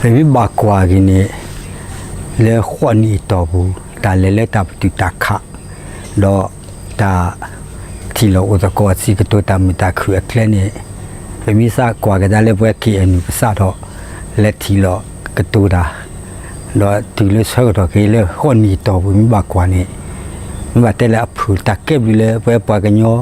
ပမ့ၢ်ဘၣ်ကွၢ်က့ၤန့ၣ် လၢဃိးနံၣ်အတီၢ်ပူၤ တၢ်လဲၤလၢတၢ်ပတုာ်တၢ်ခး ဒီး တၢ် ထံၣ်လိာ်အိၣ်သကိးစံးကတိၤတၢ်မုာ်တၢ်ခုၣ်အကျဲန့ၣ် ပမ့ၢ်စးကွၢ်ကဒါလၢပဝဲ ခ့ၣ်အဲၣ်ယူၣ် ပစးထီၣ် လဲၤထံၣ်လိာ်ကတိၤတၢ် ဒီးတုၤလၢဆၢကတီၢ်ခဲအံၤလၢဃိးနံၣ်အတီၢ်ပူၤ မ့ၢ်ဘၣ်ကွၢ်န့ၣ် မ့ၢ်ဘၣ်တဲလၢအဖုၣ်တၢ်ကဲဘျုးလၢပဝဲပှၤကညီ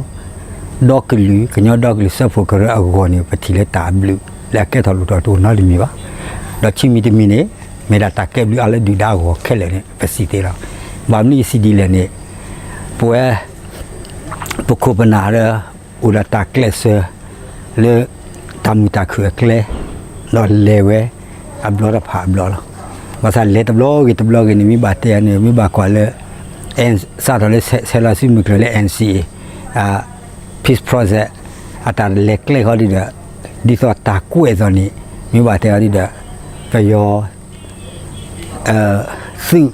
ဒီကလုာ် ကညီဒီကလုာ်စၢဖှိၣ်ကရၢအဂီၢ်န့ၣ် ပထံၣ်လၢတၢ်အဘျုးလၢအကဲထီၣ်လိၣ်ထီၣ်တအိၣ်နီတမံၤဘၣ်. ဒီးခံမံၤတမံၤန့ၣ် မ့ၢ်ဒၣ်တၢ်ကဲဘျုးအါလၢဒုၣ်ဒါအဂီၢ်ခဲလၢာ်န့ၣ် ပစံးသ့လီၤ. ဘၣ်မနုၤယစံးဒ်လဲၣ်န့ၣ် ပဝဲ ပခိၣ်ပနၢ်ဒီး အိၣ်ဒီးတၢ်ကျဲးစၢး လၢ တၢ်မုာ်တၢ်ခုၣ်အကျဲ ဒီးလဲၤဝဲ အဘျီတဖၣ်အဘျီလီၤ. ဘၣ်ဆၣ်လဲၤတဘျီဂ့ၤတဘျီဂ့ၤန့ၣ် မ့ၢ်ဘၣ်တဲန့ၣ် မ့ၢ်ဘၣ်ကွၢ်လၢ စးထီၣ်လၢဆဲးလီၤစုမုၢ်ကျၢၤလၢ NCA peace process အတၢ်လဲၤကျဲဃီဒ်ဒီး ဒ်သိးတၢ်ကွဲးအသိးန့ၣ် မ့ၢ်ဘၣ်တဲဃီဒ်ဒီး ပယီၤ သုး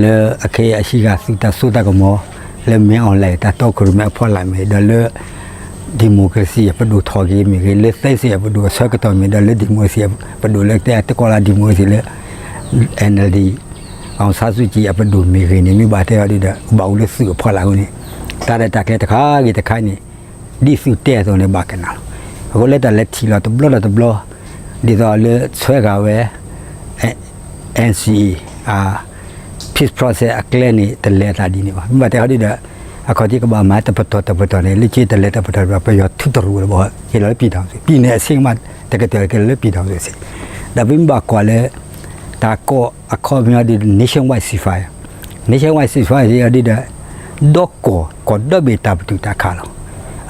လၢအခဲအံၤအဟံးဂၤသုးတၢ်စိတၢ်ကမီၤ လၢမ့ၢ်အီၣ်လဲၣ် တၢ်တီခိၣ်ရိၣ်မဲအဖီလာ်မ့ၢ်ဂ့ၤ ဒီးလၢ democracy အပဒိၣ်ထီၣ်က့ၤမ့ၢ်ဂ့ၤ လၢသ့စ့ၣ်အပဒိၣ်အဆၢကတီၢ်မ့ၢ် ဒီးလၢ democracy အပဒိၣ်လၢတဲတကိးလၢ democracy လၢ NLD အောင်ဆန်းစုကြည် အပဒိၣ်မ့ၢ်ဂ့ၤန့ၣ် မ့ၢ်ဘၣ်တဲဃီဒ်ဒီး ဘၣ်အိၣ်လၢသုးအဖီလာ်အဃိန့ၣ် တၢ်ရဲၣ်တၢ်ကျဲၤတခါဂ့ၤတခါန့ၣ် ဒ်သုးတဲအသိးန့ၣ် ဘၣ်ကနၣ်လီၤ. အဃိလၢတၢ်လဲၤထံၣ်လိာ်တဘျီဒီးတဘျီ ဒ်သိးလၢဆွဲဂၤဝဲ NCA peace process အကျဲန့ၣ် တလဲၤအသးဒ်န့ၣ်ဘၣ်. မ့ၢ်ဘၣ်တဲဃီဒ်ဒီး အခီၣ်ထံးကဘၣ်မၤတပတီၢ်တပတီၢ်န့ၣ် လၢခံတလဲၤတပတီၢ်တပတီၢ် ပယီၤထုးတရူးလၢဘီ က့ၤလီၤလၢ ပြည်ထောင်စု ပြည်နယ်အဆင့်မး တကတၢၢ်က့ၤလီၤလၢ ပြည်ထောင်စု အဆင့် ဒီးပမ့ၢ်ဘၣ်ကွၢ်လၢ တၢ်ကိးအခီပညီဒ် nationwide ceasefire nationwide ceasefire ဒ်ဒီး ဒီကီၢ် ကီၢ်ဒီဘ့ၣ်တၢ်ပတုာ်တၢ်ခးလီၤ.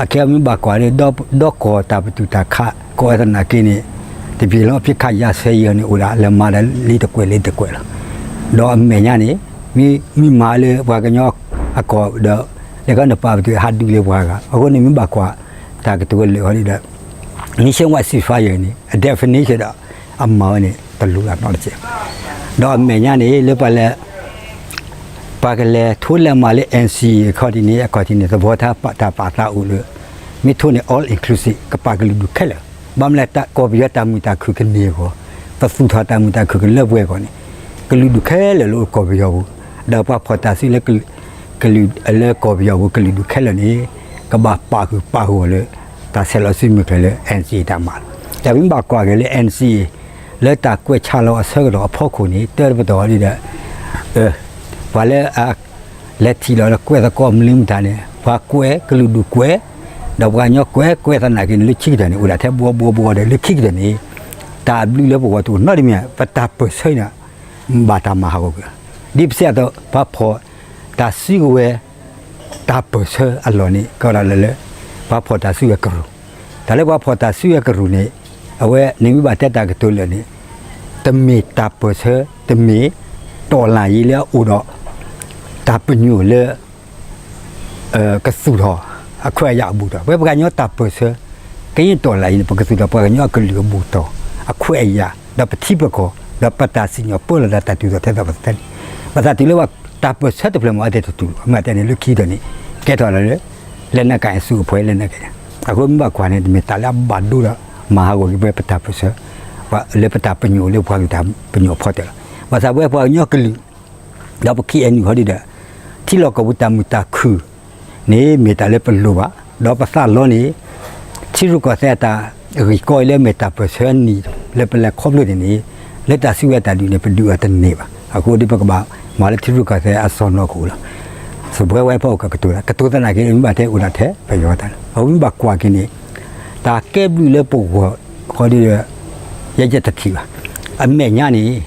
အခဲအံၤမ့ၢ်ဘၣ်ကွၢ်လၢ ဒီကီၢ်တၢ်ပတုာ်တၢ်ခး ကိးဝဲသနာ်က့န့ၣ် တပျ့ၤလီၤအပစ်ခတ်ရပ်စဲရေးန့ၣ် အိၣ်ဒၣ်လၢမၤဒီးလ့တကွဲးလ့တကွဲးလီၤ. ဒီးအမဲာ်ညါန့ၣ် မ့ၢ်မၤလၢပှၤကညီအကီၢ်ဒီး လၢကနပာ်ပတုာ်ဟးဒုးလၢပှၤဂၤ အဃိန့ၣ်မ့ၢ်ဘၣ်ကွၢ် တၢ်ကတိၤလၢာ်ဃီဒ်ဒီး nationwide ceasefire န့ၣ် အ definition ဒီး အမၤဝဲန့ၣ် တလိၣ်လၢနီတစဲးဘၣ်. ဒီးအမဲာ်ညါန့ၣ် လၢပှၤလၢ ပှၤကလဲၤထိလဲၤမၤလၢ NCA အခီၣ်ထံးန့ၣ် အခီၣ်ထံးန့ၣ် သဘောထား တၢ်ပာ်သးအိၣ်လၢ မ့ၢ်ထိန့ၣ် all inclusive ကပာ်ကလုာ်ဒူၣ်ခဲလၢာ်, ဘၣ်မနုၤလဲၣ် ကီၢ်ပယီၤတၢ်မုာ်တၢ်ခုၣ်ကန့ၢ်အဂီၢ်, ပသူၣ်ထီၣ်တၢ်မုာ်တၢ်ခုၣ်ကလၢပှဲၤအဂီၢ်န့ၣ် ကလုာ်ဒူၣ်ခဲလၢာ်လၢအိၣ်ကီၢ်ပယီၤပူၤ, ဒီးပှၤဖီၣ်တၢ်စုလၢ ကလုာ် လၢကီၢ်ပယီၤပူၤကလုာ်ဒူၣ်ခဲလၢာ်န့ၣ် ကဘၣ်ပာ်ဃုာ်ပာ်ဂီၢ်လၢ တၢ်ဆဲးလီၤစုမုၢ်ကျၢၤလၢ NCA တၢ်မၤလီၤ. ဒီးပမ့ၢ်ဘၣ်ကွၢ်က့ၤလၢ NCA လၢတၢ်ကွဲးဆါလီၤအဆၢကတီၢ်အဖီခိၣ်န့ၣ် တၢတပတီၢ်ဒ်ဒီး ပှၤလၢ လဲၤထံၣ်လီၤဒီးကွဲးသကိးမနုၤမတၤန့ၣ် ပှၤကွဲးကလုာ်ဒူၣ်ကွဲး, ဒီးပှၤကညီကွဲး ကွဲးသနာ်က့န့ၣ် လၢခံကတၢၢ်န့ၣ် အိၣ်ဒၣ်ထဲဘှီဘှီဘှီဒီး လၢခံကတၢၢ်န့ၣ် တၢ်အဘျုးလၢပဂီၢ်တအိၣ်နီတမံၤ, ပတၢ်ပၢၢ်ဆၢန့ၣ် ဘၣ်တၢ်မၤဟးဂီၤကွံာ်, ဒ်ပစံးအသိး ပှၤဖီၣ်တၢ်စုကဝဲၤ တၢ်ပၢၢ်ဆၢအလီၢ်န့ၣ် ကဲဝဲဒၣ်လၢ ပှၤဖီၣ်တၢ်စုကဝဲၤကရူၢ်, တၢ်လၢပှၤဖီၣ်တၢ်စုကဝဲၤကရူၢ်န့ၣ် အဝဲန့ၣ်မ့ၢ်ဘၣ်တဲတၢ်ကတိၤလၢာ်န့ၣ် တမ့ၢ်တၢ်ပၢၢ်ဆၢ တမ့ၢ် တော်လှန်ရေး လၢအအိၣ်ဒီး တၢ်ပညိၣ်လၢ ကသူၣ်ထီၣ် အခွဲးအယာ်အဘူၣ်တီၢ်, ပဝဲပှၤကညီတၢ်ပၢၢ်ဆၢ ကယဲၢ်တော်လှန်ရေး န့ၣ် ပကသူၣ်ထီၣ်ပှၤကညီအကလုာ်အဘူၣ်တီၢ် အခွဲးအယာ် ဒီးပထံပကီၢ် ဒီးပတၢ်စံၣ်ညီၣ်ပၢလီၤတၢ် တၢ်တုၤသိးထဲသိးပသးန့ၣ်, ဘၣ်ဆၣ်တုၤလၢတၢ်ပၢၢ်ဆၢတဖျၢၣ်မ့ၢ်အတဲတတူၢ် မ့ၢ်တဲန့ၣ်လၢခံကတၢၢ်န့ၣ် ကဲထီၣ်လၢ လက်နက်ကိုင်အစုအဖွဲ့ လက်နက်ကိုင် အဃိမ့ၢ်ဘၣ်ကွၢ်န့ၣ် တမ့ၢ်တၢ်လၢအဘၣ်ဒိဒီး မၤဟးဂီၤက့ၤပဝဲပတၢ်ပၢၢ်ဆၢ လၢပတၢ်ပညိၣ်လၢပှၤကလုာ်တၢ်ပညိၣ်အဖီတၢၢ်လီၤ. ဘၣ်ဆၣ်ပဝဲပှၤကညီကလုာ် ဒီးပ KNU ဃီဒ်ဒီး ထံလီၢ်ကီၢ်ပူၤတၢ်မုာ်တၢ်ခုၣ်န့ၣ် မ့ၢ်တၢ်လၢပလိၣ်ဘၣ်, ဒီးပသးလီန့ၣ် ထံရူၢ်ကီၢ်သဲးအတၢ်ဂ့ၢ်ကီအံၤလၢမ့ၢ်တၢ်ပၢၢ်ဆၢအနံၣ် လၢပလဲၤခီဖျိန့ၣ်န့ၣ် လၢတၢ်စုကဝဲၤတၢ်ဒုးန့ၣ် ပဒုးအီၤတန့ၢ်ဘၣ်. အဃိဒီးပကဘၣ်မၤလၢထံရူၢ်ကီၢ်သဲးအစီၢ်နီၤကအိၣ်လီၤ. စပွဲဝဲဖီၣ်ကကတိၤလီၤ. ကတိၤသနာ်က့ မ့ၢ်ဘၣ်တဲအိၣ်ဒၣ်ထဲပယီၤတၢ်လီၤ. အဝဲမ့ၢ်ဘၣ်ကွၢ်က့ၤန့ၣ် တၢ်ကဲဘျုးလၢပဂီၢ်ဃီဒီး ယဲယတထံၣ်ဘၣ်. အမဲာ်ညါန့ၣ်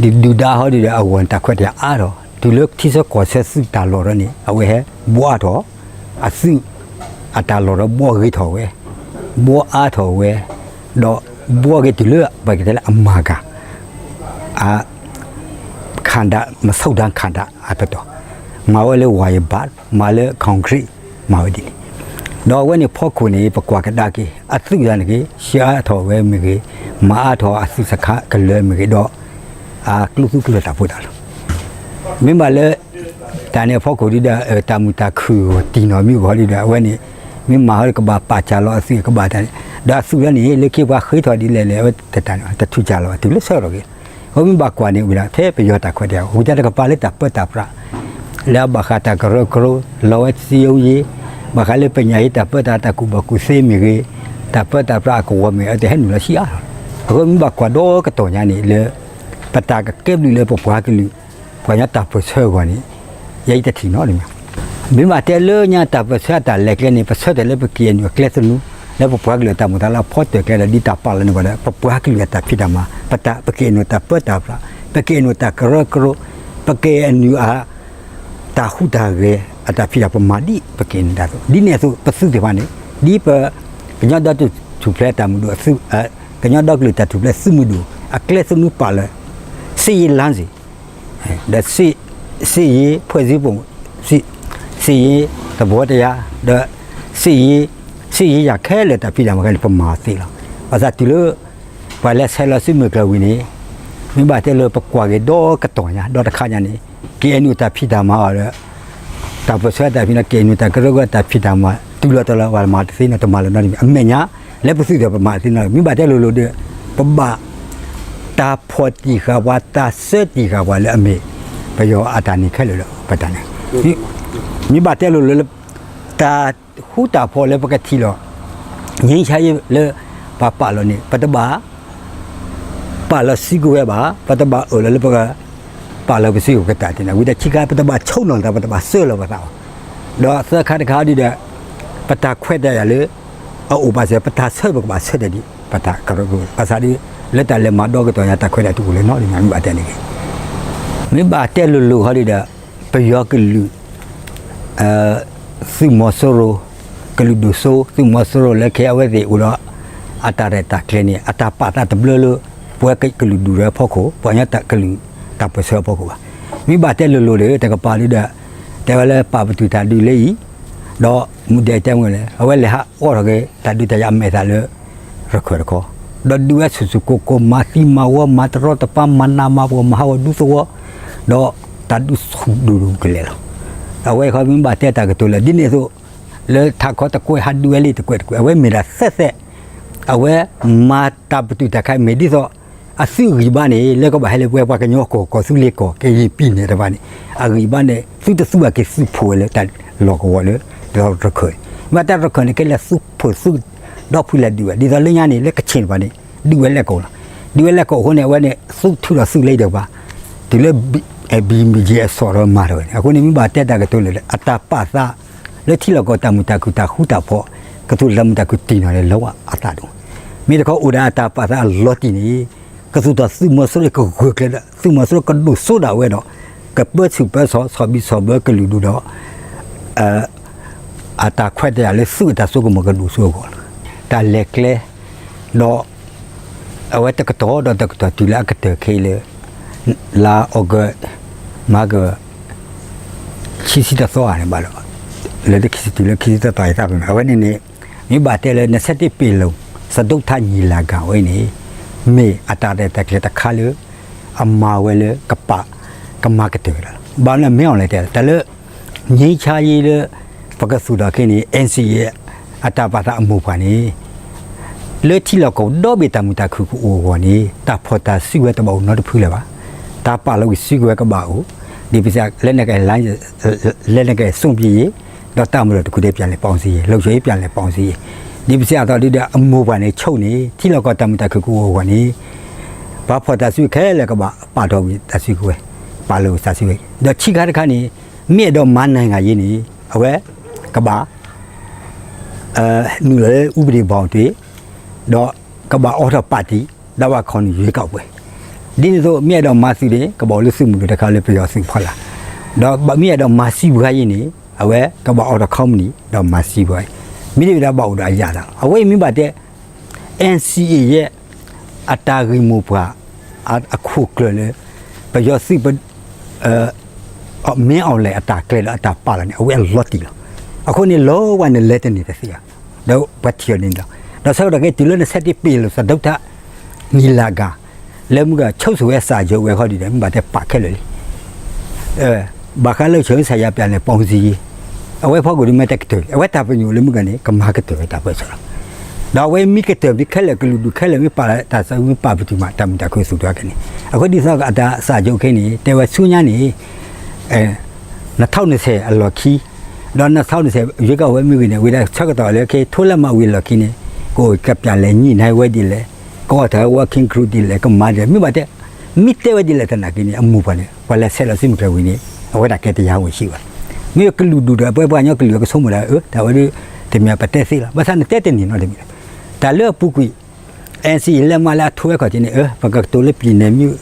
ဒုၣ်ဒါဃီဒီး အဂီၢ်န့ၣ် တၢ်ခွဲးတၢ်ယာ်အါထီၣ် တုၤလၢထံဆၢကီၢ်ဆၢသုးတၢ်လီၢ်ဒီးန့ၣ် အဝဲဟဲဘှီအါထီၣ် အသုး အတၢ်လီၢ်ဒီးဘှီဂ့ၤထီၣ်ဝဲ ဘှီအါထီၣ်ဝဲ ဒီးဘှီက့ၤတုၤလၢ ပကတဲလၢအမၤကၤ အ ခန္ဓာ မဆုတ်တမ်းခန္ဓာ အတတီၤ မၤဝဲလၢ wire band မၤလၢ concrete မၤဝဲဒ်န့ၣ် ဒီးအဝဲန့ၣ်ဖီခိၣ်န့ၣ် ပကွၢ်ကဒါက့ၤ အသုးသနာ်က့ ဆှၢအါထီၣ်ဝဲမ့ၢ်ဂ့ၤ, မၤအါထီၣ်အသုးစခါကလၢာ်မ့ၢ်ဂ့ၤဒီး အကျိသူၣ်ကျၢၤတၢ်ဖိတၢ်လံၤ မ့ၢ်ဘၣ်လၢ တၢ်န့ၣ်အဖီခိၣ်ဒ်ဒီး တၢ်မုာ်တၢ်ခုၣ်တံၢ်နီၢ်မ့ၢ်ဂီၤဒ်ဒီး အဝဲန့ၣ် မ့ၢ်မၤဟီဒီးကဘၣ်ပာ်စၢ်လီၤအသုး ကဘၣ်တၢ်န့ၣ် ဒီးအသုးလၢန့ၣ် လၢခံပှၤဃ့ထီၣ်ဒ်လဲၣ်လဲၣ် အဝဲတတၢ်န့ၣ် တထူၣ်ကၢ်လီၤဘၣ် တုၤလၢဆၢကတီၢ်က့ၤ, အဃိမ့ၢ်ဘၣ်ကွၢ်န့ၣ်ဝံၤဒီး ဖဲပယီၤတၢ်ခွဲးတၢ်ယာ် ဝံၤတၢ်တကပၤလၢတၢ်ပၢတၢ်ပြး လၢအဘၣ်ဃးတၢ်ကရၢကရိ လီဝဲစံယိယ့ ဘၣ်ဃးလၢပညၣ်အံၤ တၢ်ပၢတၢ်တၢ်ကူၣ်ဘၣ်ကူၣ်သ့မ့ၢ်ဂ့ၤ, တၢ်ပၢတၢ်ပြးအကဝီၤမ့ၢ်ဂ့ၤ အတဟဲနုာ်လီၤဆံးအါလီၤ. အဃိမ့ၢ်ဘၣ်ကွၢ်ဒီကတီၢ်ညါန့ၣ်လၢ ပတၢ်ကကဲဘျုးလၢပပှၤကလုာ် ပှၤကညီတၢ်ပၢၢ်ဆၢအဂီၢ်န့ၣ် ယဲအံၤတထံၣ်နီတမံၤ မ့ၢ်ဘၣ်တဲလၢညါတၢ်ပၢၢ်ဆၢအတၢ်လဲၤကျဲန့ၣ် ပဆၢတဲာ်လၢပ KNU အကျဲသနူ လၢပပှၤကလုာ်အတၢ်မိၣ်သးလၢအဖီတၢၢ်ကျဲဒီး ဒ်တၢ်ပာ်လီၤန့ၣ်ဝဲဒီး ပပှၤကလုာ်အတၢ်ဖံးတၢ်မၤ ပတၢ် ပ KNU တၢ်ပၢတၢ်ပြး ပ KNU တၢ်ကရၢကရိ ပ KNU အ တၢ်ဟူးတၢ်ဂဲၤအတၢ်ဖံးတၢ်ပမၤဒ်ပ KNU တၢ်သိး ဒ်န့ၣ်အသိး ပသုးသ့ၣ်တဖၣ်န့ၣ် ဒ်ပ ကညီဒီကလုာ်ထူၣ်ဖျဲးတၢ်မုာ်ဒိၣ်အသုး ကညီဒီကလုာ်တၢ်ထူၣ်ဖျဲးသုးမုၢ်ဒိၣ် အကျဲသနူပာ်လၢ စစ်ရေးလမ်းစဉ် ဒီး စစ်ရေးဖွဲ့စည်းပုံ စစ်ရေးသဘောတရား ဒီး စစ်ရေး စစ်ရေးရာခဲလၢာ် တၢ်ဖံးတၢ်မၤခဲလၢာ် ပမၤသ့လီၤ. ဘၣ်ဆၣ်တုၤလၢ ပှၤလဲၤဆဲးလီၤစုမုၢ်ကျၢၤဝံၤန့ၣ် မ့ၢ်ဘၣ်တဲလၢပကွၢ်က့ၤဒီကတီၢ်ညါ ဒီတခါညါန့ၣ် KNU တၢ်ဖံးတၢ်မၤအီၤဒီး တၢ်ပၢၢ်ဆၢတၢ်ဖံးန့ၣ် KNU တၢ်ကရၢကရိတၢ်ဖံးတၢ်မၤ တုၤလီၤတီၤလီၤ ပှၤမၤတသ့နီတမၤလၢၤနီတမံၤ အမဲာ်ညါ လၢပသုးဒီးပမၤတသ့နီတမံၤ မ့ၢ်ဘၣ်တဲလိၤလိၤဒီး ပဘၣ် တၢ်ဖီၣ်တံၢ်ဃာ်ပှၤ တၢ်ဆၢတံၢ်ဃာ်ပှၤလၢအမ့ၢ် ပယီၤအတၢ်န့ၣ်ခဲလၢာ်လၢပတၢ်န့ၣ် မ့ၢ်ဘၣ်တဲလိၤလိၤလၢ တၢ်ဃူတၢ်ဖိးလၢပကထံၣ်လီၤ ငြိမ်းချမ်းရေး လၢ ပှၤပာ်လီၤန့ၣ် ပတဘၣ် ပာ်လီၤစုကဝဲၤဘၣ် ပတဘၣ်အၢၣ်လီၤလၢပက ပာ်လီၤပစုကဝဲၤတၢ်တန့ၣ် ဝံၤဒီးခံခါ ပတဘၣ်ဆိနီၣ်သး ပတဘၣ်စၢလီၤပသးဘၣ် ဒီးသၢခါတခါဒ်ဒီး ပတၢ်ခွဲးတၢ်ယာ်လၢ အအိၣ်ဘၣ်စၢၤ ပတၢ်ဆၢပကဘၣ်ဆၢတဲာ်ဒံး ပတၢ်ကရၢကရိ ဘၣ်ဆၣ်ဒီး လၢတၢ်လဲၤမၤဒီကတီၢ်ညါ တၢ်ခွဲးတၢ်ယာ်တအိၣ်လၢၤနီတမံၤ မ့ၢ်ဘၣ်တဲန့ၣ် မ့ၢ်ဘၣ်တဲလိၤလိၤဃီဒ်ဒီး ပယီၤကလုာ် သုးမီၤစိရိၤ ကလုာ်ဒိၣ်စိ သုးမီၤစိရိၤလၢခဲအံၤ အဝဲသ့ၣ်အိၣ်ဒီး အတၢ်ရဲၣ်တၢ်ကျဲၤန့ၣ် အတၢ်ပာ်သးတဘျၢလၢ ပဝဲကလုာ်ဒူၣ်အဖီခိၣ် ပှၤကညီတၢ်ကလုာ်တၢ်ပၢၢ်ဆၢအဖီခိၣ်ဘၣ်. မ့ၢ်ဘၣ်တဲလိၤလိၤဒီး တကပၤဒ်ဒီး တဲဝဲလၢပာ်ပတုာ်တၢ်ဒုးလၢအံၤ ဒီးမူဒဲးတဲမ့ၢ်လဲၣ် အဝဲလဲၤဟးအိးထီၣ်က့ၤ တၢ်ဒုးတၢ်ယၤအမဲာ်သၣ်လၢ ရခၢၣ်တခီ ဒီးဒုးဝဲဆူၣ်ဆူၣ်ကိၢ်ကိၢ် မၤသံမၤဝီ မၤတရီတပါ မၤနးမၤဖှီၣ် မၤဟးဂီၤဒူသဝီ ဒီးတၢ်ဒုးဆူၣ်ဒူၣ်ဒူၣ်ကလဲာ်လီၤ. အဝဲဃီမ့ၢ်ဘၣ်တဲတၢ်ကတိၤလၢ ဒ်န့ၣ်အသိး လၢထးခီတကွဲး ဟးဒုးဝဲလံတကွဲးတကွဲး အဝဲမ့ၢ်ဒၣ်သၢသဲး အဝဲမၤတၢ်ပတုာ်တၢ်ခး မ့ၢ်ဒ်သိး အသုးဂံၢ်ဘါန့ၣ် လၢကဘၣ်ဟဲလၢပဝဲပှၤကညီကီၢ် ကီၢ်သူလ့ၤကီၢ် ကရင်ပြည်နယ် တဖၣ်န့ၣ် အဂံၢ်ဘါန့ၣ် သုတသူဘၣ်က့ၤသုးဖိးဝဲလၢတၢ်လီၢ်ကဝီၤလၢ ဒ်သိးရခၢၣ်န့ၣ် မ့ၢ်တၢ်ရခၢၣ်န့ၣ် ကဲလၢသုးဖိးသုးဒီဖုလၢဒုးဝဲ ဒ်သိးလၢညါန့ၣ် လၢကခ့ၣ်တဖၣ်န့ၣ် ဒုးဝဲလဲၣ်ကီးလီၤ. ဒုးဝဲလဲၣ်ကီးအဃိန့ၣ် အဝဲန့ၣ် သုးထုးဒီးသုးလၢဒၢးပှၤ တုၤလၢ ဘံမံက့အစီၣ်ဒီးမၤထီၣ်ဝဲန့ၣ် အဃိန့ၣ် မ့ၢ်ဘၣ်တဲတၢ်ကတိၤလၢ အတၢ်ပာ်သး လၢထံလီၢ်ကီၢ်တၢ်မုာ်တၢ်ခုၣ်တၢ်ဃူတၢ်ဖိး ကသူၣ်လၢမုာ်တၢ်ခုၣ်တံၢ်နီၣ်န့ၣ် လၢအသးဒိၣ် မ့ၢ်တခီအိၣ်ဒၣ်အတၢ်ပာ်သးအလီၤတံၢ်န့ၣ် ကသူၣ်ထီၣ်သုးမီၤစိရိၤကဂၢၢ်ကျၢၤဒီး သုးမီၤစိရိၤကဒိၣ်စိဒၣ်ဝဲဒီး ကပၢဆူၣ်ပၢစိး ဆီၣ်ဘံၣ်ဆီၣ်ဘၢကလုာ်ဒူၣ်ဒီး အတၢ်ခွဲးတၢ်ယာ်လၢသုးအတၢ်စိကမီၤကဒိၣ်စိအဂီၢ်လီၤ. တၢ်လဲၤကျဲ ဒီး အဝဲတကတီၢ်ဒီးတကတီၢ်တုၤလၢအကတၢၢ်ခဲအံၤလၢ လါအီကူး မဟါက ခံဆံတသီဧါန့ၣ်ဘၣ်ဒီး လၢခံဆံတုၤလၢခံဆံတသီအံၤသးပ့ၤနီၣ် အဝဲန့ၣ်န့ၣ် မ့ၢ်ဘၣ်တဲလၢ နှစ်ဆယ့်တစ် ပင်လုံ စတုတ္ထညီလာခံ အဝဲန့ၣ် မ့ၢ်အတၢ်ရဲၣ်တၢ်ကျဲၤတခါလၢ အမၤဝဲလၢကပာ် ကမၤကတၢၢ်ဝဲဒၣ်လီၤ. ဘၣ်မနုၤမ့ၢ်အီၤလဲၣ်တဲ တၢ်လၢ ငြိမ်းချမ်းရေး လၢ ပကသူၣ်ထီၣ်က့ၤန့ၣ် NCA အတၢ်ပာ်သးအမိၢ်ပှၢ်န့ၣ် လၢထံလီၢ်ကီၢ်ဒီဘ့ၣ်တၢ်မုာ်တၢ်ခုၣ်ကအိၣ်အဂီၢ်န့ၣ် တၢ်ဖီၣ်တၢ်စုကဝဲၤတဘၣ်အိၣ်နီတဖုလၢၤဘၣ်. တၢ်ပာ်လီၤဝံၤစုကဝဲၤကဘၣ်အိၣ် ဒ်ပစံး လက်နက်ကိုင်စွန့်ပစ်ရေး ဒီးတပ်မတော်တစ်ခုတည်းပြန်လည်ပေါင်းစည်းရေး ဒီးအမိၢ်ပှၢ်န့ၣ် ချုပ်န့ၣ် ထံလီၢ်ကီၢ်တၢ်မုာ်တၢ်ခုၣ်ကအိၣ်အဂီၢ်န့ၣ် ပှၤဖီၣ်တၢ်စုခဲလၢာ်ကဘၣ်ပာ်ထီၣ်ဝံၤတၢ်စုကဝဲၤ ပာ်လီၤဝံၤတၢ်စုကဝဲၤ ဒီးခံခါတခါန့ၣ် မ့ၢ်အဲၣ်ဒိးမၤနၤယၤယ့န့ၣ် အဝဲကဘၣ် နုာ်လီၤလၢ ဥပဒေဘောင်အတွင်း ဒီးကဘၣ်အိးထီၣ်ပါတီ ဒါဝါခေါ်နုာ်ရွေးကောက်ပွဲ ဒ်န့ၣ်အသိး မ့ၢ်အဲၣ်ဒိးမၤသုးန့ၣ် ကဘၣ်အိၣ်လၢသုးမုၢ်ဒိၣ်တခါလၢပယီၤသုးဖီလာ် ဒီးမ့ၢ်အဲၣ်ဒိးမၤစံးပှၤယ့န့ၣ် အဝဲကဘၣ်အိးထီၣ်ခီမနံၣ် ဒီးမၤစံးပှၤ မ့တမ့ၢ်ဒီးဘၣ်အိၣ်ဒီးအယၣ်သးလီၤ. အဝဲအံၤမ့ၢ်ဘၣ်တဲ NCA ယဲ အတၢ်ဂ့ၢ်မိၢ်ပှၢ် အခိၣ်ကျၢၢ်လၢ ပယီၤသုး မင်းအောင်လှိုင် အတၢ်ကျဲၤဒီးအတၢ်ပာ်လီၤန့ၣ် အဝဲအလီၤတံၢ်လီၤ. အဃိန့ၣ် လီၤဝဲန့ၣ်လဲၤတန့ၢ်တသ့ဘၣ်. ဒီးပှၤထံၣ်အီၤန့ၣ်လီၤ. ဒီးဆၢကတီၢ်ခဲအံၤတုၤလၢ နှစ်ဆယ့်တစ် ပင်လုံ စတုတ္ထညီလာခံ လၢမုၢ်က ချုပ်ဆိုဝဲစာချုပ်ဝဲဃီဒ်ဒီး မ့ၢ်ဘၣ်တဲပာ်ခဲလၢာ်လံ ဘၣ်ဃးလၢ ချုပ်ဆိုစာချုပ် ပြန်လည်ပေါင်းစည်းရေး အဝဲဖီခိၣ်ဒ်မ့ၢ်တကတၢၢ်လံ အဝဲတၢ်ပညိၣ်လၢမုၢ်ကန့ၣ် ကမၤကတၢၢ်ဝဲတၢ်ပၢဆှၢလီၤ. ဒီးအဝဲမ့ၢ်ကတၢၢ်မ့ၢ်ခဲလၢာ် ကလုာ်ဒူၣ်ခဲလၢာ်မ့ၢ်ပာ်လီၤတၢ်သးဝံၣ်ပာ်ပတုာ်မး တၢ်မုာ်တၢ်ခုၣ်သူၣ်ထီၣ်ခဲန့ၣ် အဃိဒ်သိးအတၢ်စၢ်ကၠိခဲန့ၣ် တဲဝဲဆူညါန့ၣ် နထီၣ်နဆဲးအလီၢ်ခံ ဒီးနထီၣ်နဆဲး ရွေးကောက်ပွဲမ့ၢ်ဂ့ၤန့ၣ် ဝံၤဒၣ်ဆၢကတီၢ်လၢခဲထိလၢမၤဝံၤအလီၢ်ခံန့ၣ် ကအိၣ်ကပျၢ်လဲၤညှိနှိုင်းဝဲဒ်လဲၣ်, ကအိးထီၣ် working group ဒ်လဲၣ်, ကမၤဒ်လဲၣ်, မ့ၢ်ဘၣ်တဲ မ့ၢ်တဲဝဲဒ်လဲၣ်သနာ်က့န့ၣ် အမိၢ်ပှၢ်န့ၣ် ပှၤလဲၤဆဲးလီၤဆူမုၢ်ကျၢၤဝံၤန့ၣ် အဝဲဒၣ်ကဲတယါဝဲဆံးဘၣ်. မ့ၢ်ကလုာ်ဒူၣ်ဒီး ပဝဲပှၤကညီကလုာ်အကဆိကမိၣ်ဒၣ် အၢ တၢ်ဝဲဒၣ် တမ့ၢ်ပတဲသ့လီၤ. ဘၣ်ဆၣ်နတဲတန့ၢ်နီတမံၤလီၤ. တၢ်လၢအပူၤကွံာ် NCA လဲၤမးလၢအထိဝဲခီၣ်ထံးန့ၣ် အၢ ပကကတိၤလၢပျံၤန့ၣ်မ့ၢ်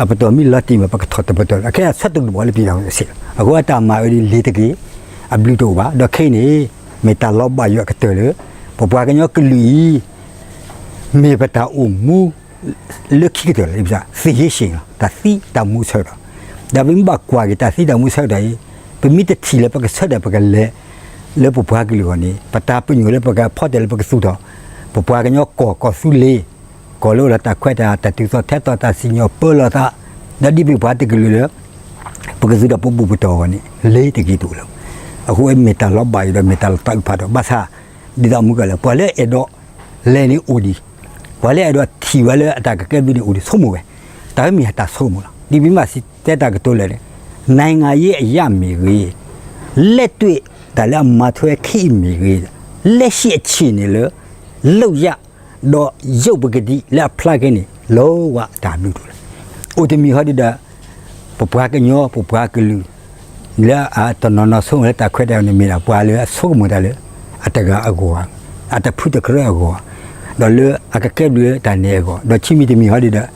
အပတီၢ်မ့ၢ်လီၤတံၢ်မး ပကထီၣ်တပတီၢ်လီၤ. အခဲအံၤဆၢတဒူၣ်ဘၣ်လၢပျံၤတၢ်ဝဲစ့ၢ်လီၤ. အဃိအတၢ်မၤဝဲဒ်လဲၤတဂ့ၤ အဘျုးတအိၣ်ဘၣ်. ဒီးခဲအံၤန့ၣ် မ့ၢ်တၢ်လီၤဘၣ်ယွၤအကတၢၢ်လၢ ပပှၤကညီကလုာ်အံၤ မ့ၢ်ပတၢ်အိၣ်မူ လၢခံကတၢၢ်လီၤ. သ့ၣ်ဟ့ၣ်ရှ့ၣ်လီၤ တၢ်သံတၢ်မူဆၢကတီၢ်. ဒီးပမ့ၢ်ဘၣ်ကွၢ်က့ၤတၢ်သံတၢ်မူဆၢကတီၢ်အံၤ ပမ့ၢ်တထံၣ်လၢပကဆၢထၢၣ်ပကလဲၤ လၢပပှၤကလုာ်အဂီၢ်န့ၣ် ပတၢ်ပညိၣ်လၢပကဖီတၢၣ်လၢပကသူၣ်ထီၣ် ပပှၤကညီကီၢ်ကီၢ်သူလ့ၤ ကီၢ်လၢအိၣ်ဒီးတၢ်ခွဲးတၢ်ယာ် တၢ်တုၤသိးထဲသိး တၢ်စံၣ်ညီၣ်ပၢလီၤသး ဒီးဒ်ပပှၤတကလုာ်လၢ ပကသူၣ်ထီၣ်ပဘူၣ်ပတီၢ်အဂီၢ်န့ၣ် လ့ၤတဂ့ၤတအိၣ်လၢၤ. အဃိမ့ၢ်တၢ်လီၤဘၣ်ယွၤဒီးမ့ၢ်တၢ်လီၤသးအုးဖးဒိၣ် ဘၣ်ဆၣ် ဒ်သိးမုၢ်ကလၢၤ ပှၤလၢအဲၣ်ဒိးလဲၤန့ၣ်အိၣ်ဒံး, ပှၤလၢအဲၣ်ဒိးထံၣ်ဝဲလၢအတၢ်ကကဲဘျုးန့ၣ်အိၣ်ဒံး ဆိကမိၣ်ဝဲ, တၢ်မ့ၢ်တၢ်ဆိကမိၣ်လီၤ. ဒ်ပမ့ၢ်စံးတဲတၢ်ကတိၤလၢာ်န့ၣ် နိုင်ငံရေးအရမ့ၢ်ဂ့ၤ, လက်တွေ့ တၢ်လၢအမၤထွဲခံအံၤမ့ၢ်ဂ့ၤ, လက်ရှိအခြေအနေလၢ လုပ်ရပ် ဒီးရုပ်ပကတိလၢအဖျါက့ၤန့ၣ် လီၤဝဲတၢ်ဘျုးတအိၣ်လၢၤ. အိၣ်တမံၤဟီဒုဒီး ပပှၤကညီ ပပှၤကလုာ် လၢအတနီၤနီၤဆိကမိၣ်လၢတၢ်ခွဲးတၢ်ယာ်န့ၣ်မ့ၢ်ဒၣ် ပှၤလၢအဆိကမိၣ်တၢ်လၢ အတဂၤအဂီၢ်, အတဖုတကြၢးအဂီၢ်, ဒီးလၢအကကဲဘျုးလၢတၢ်န့ၣ်အဂီၢ်, ဒီးခံမံၤတမံၤဟီဒုဒီး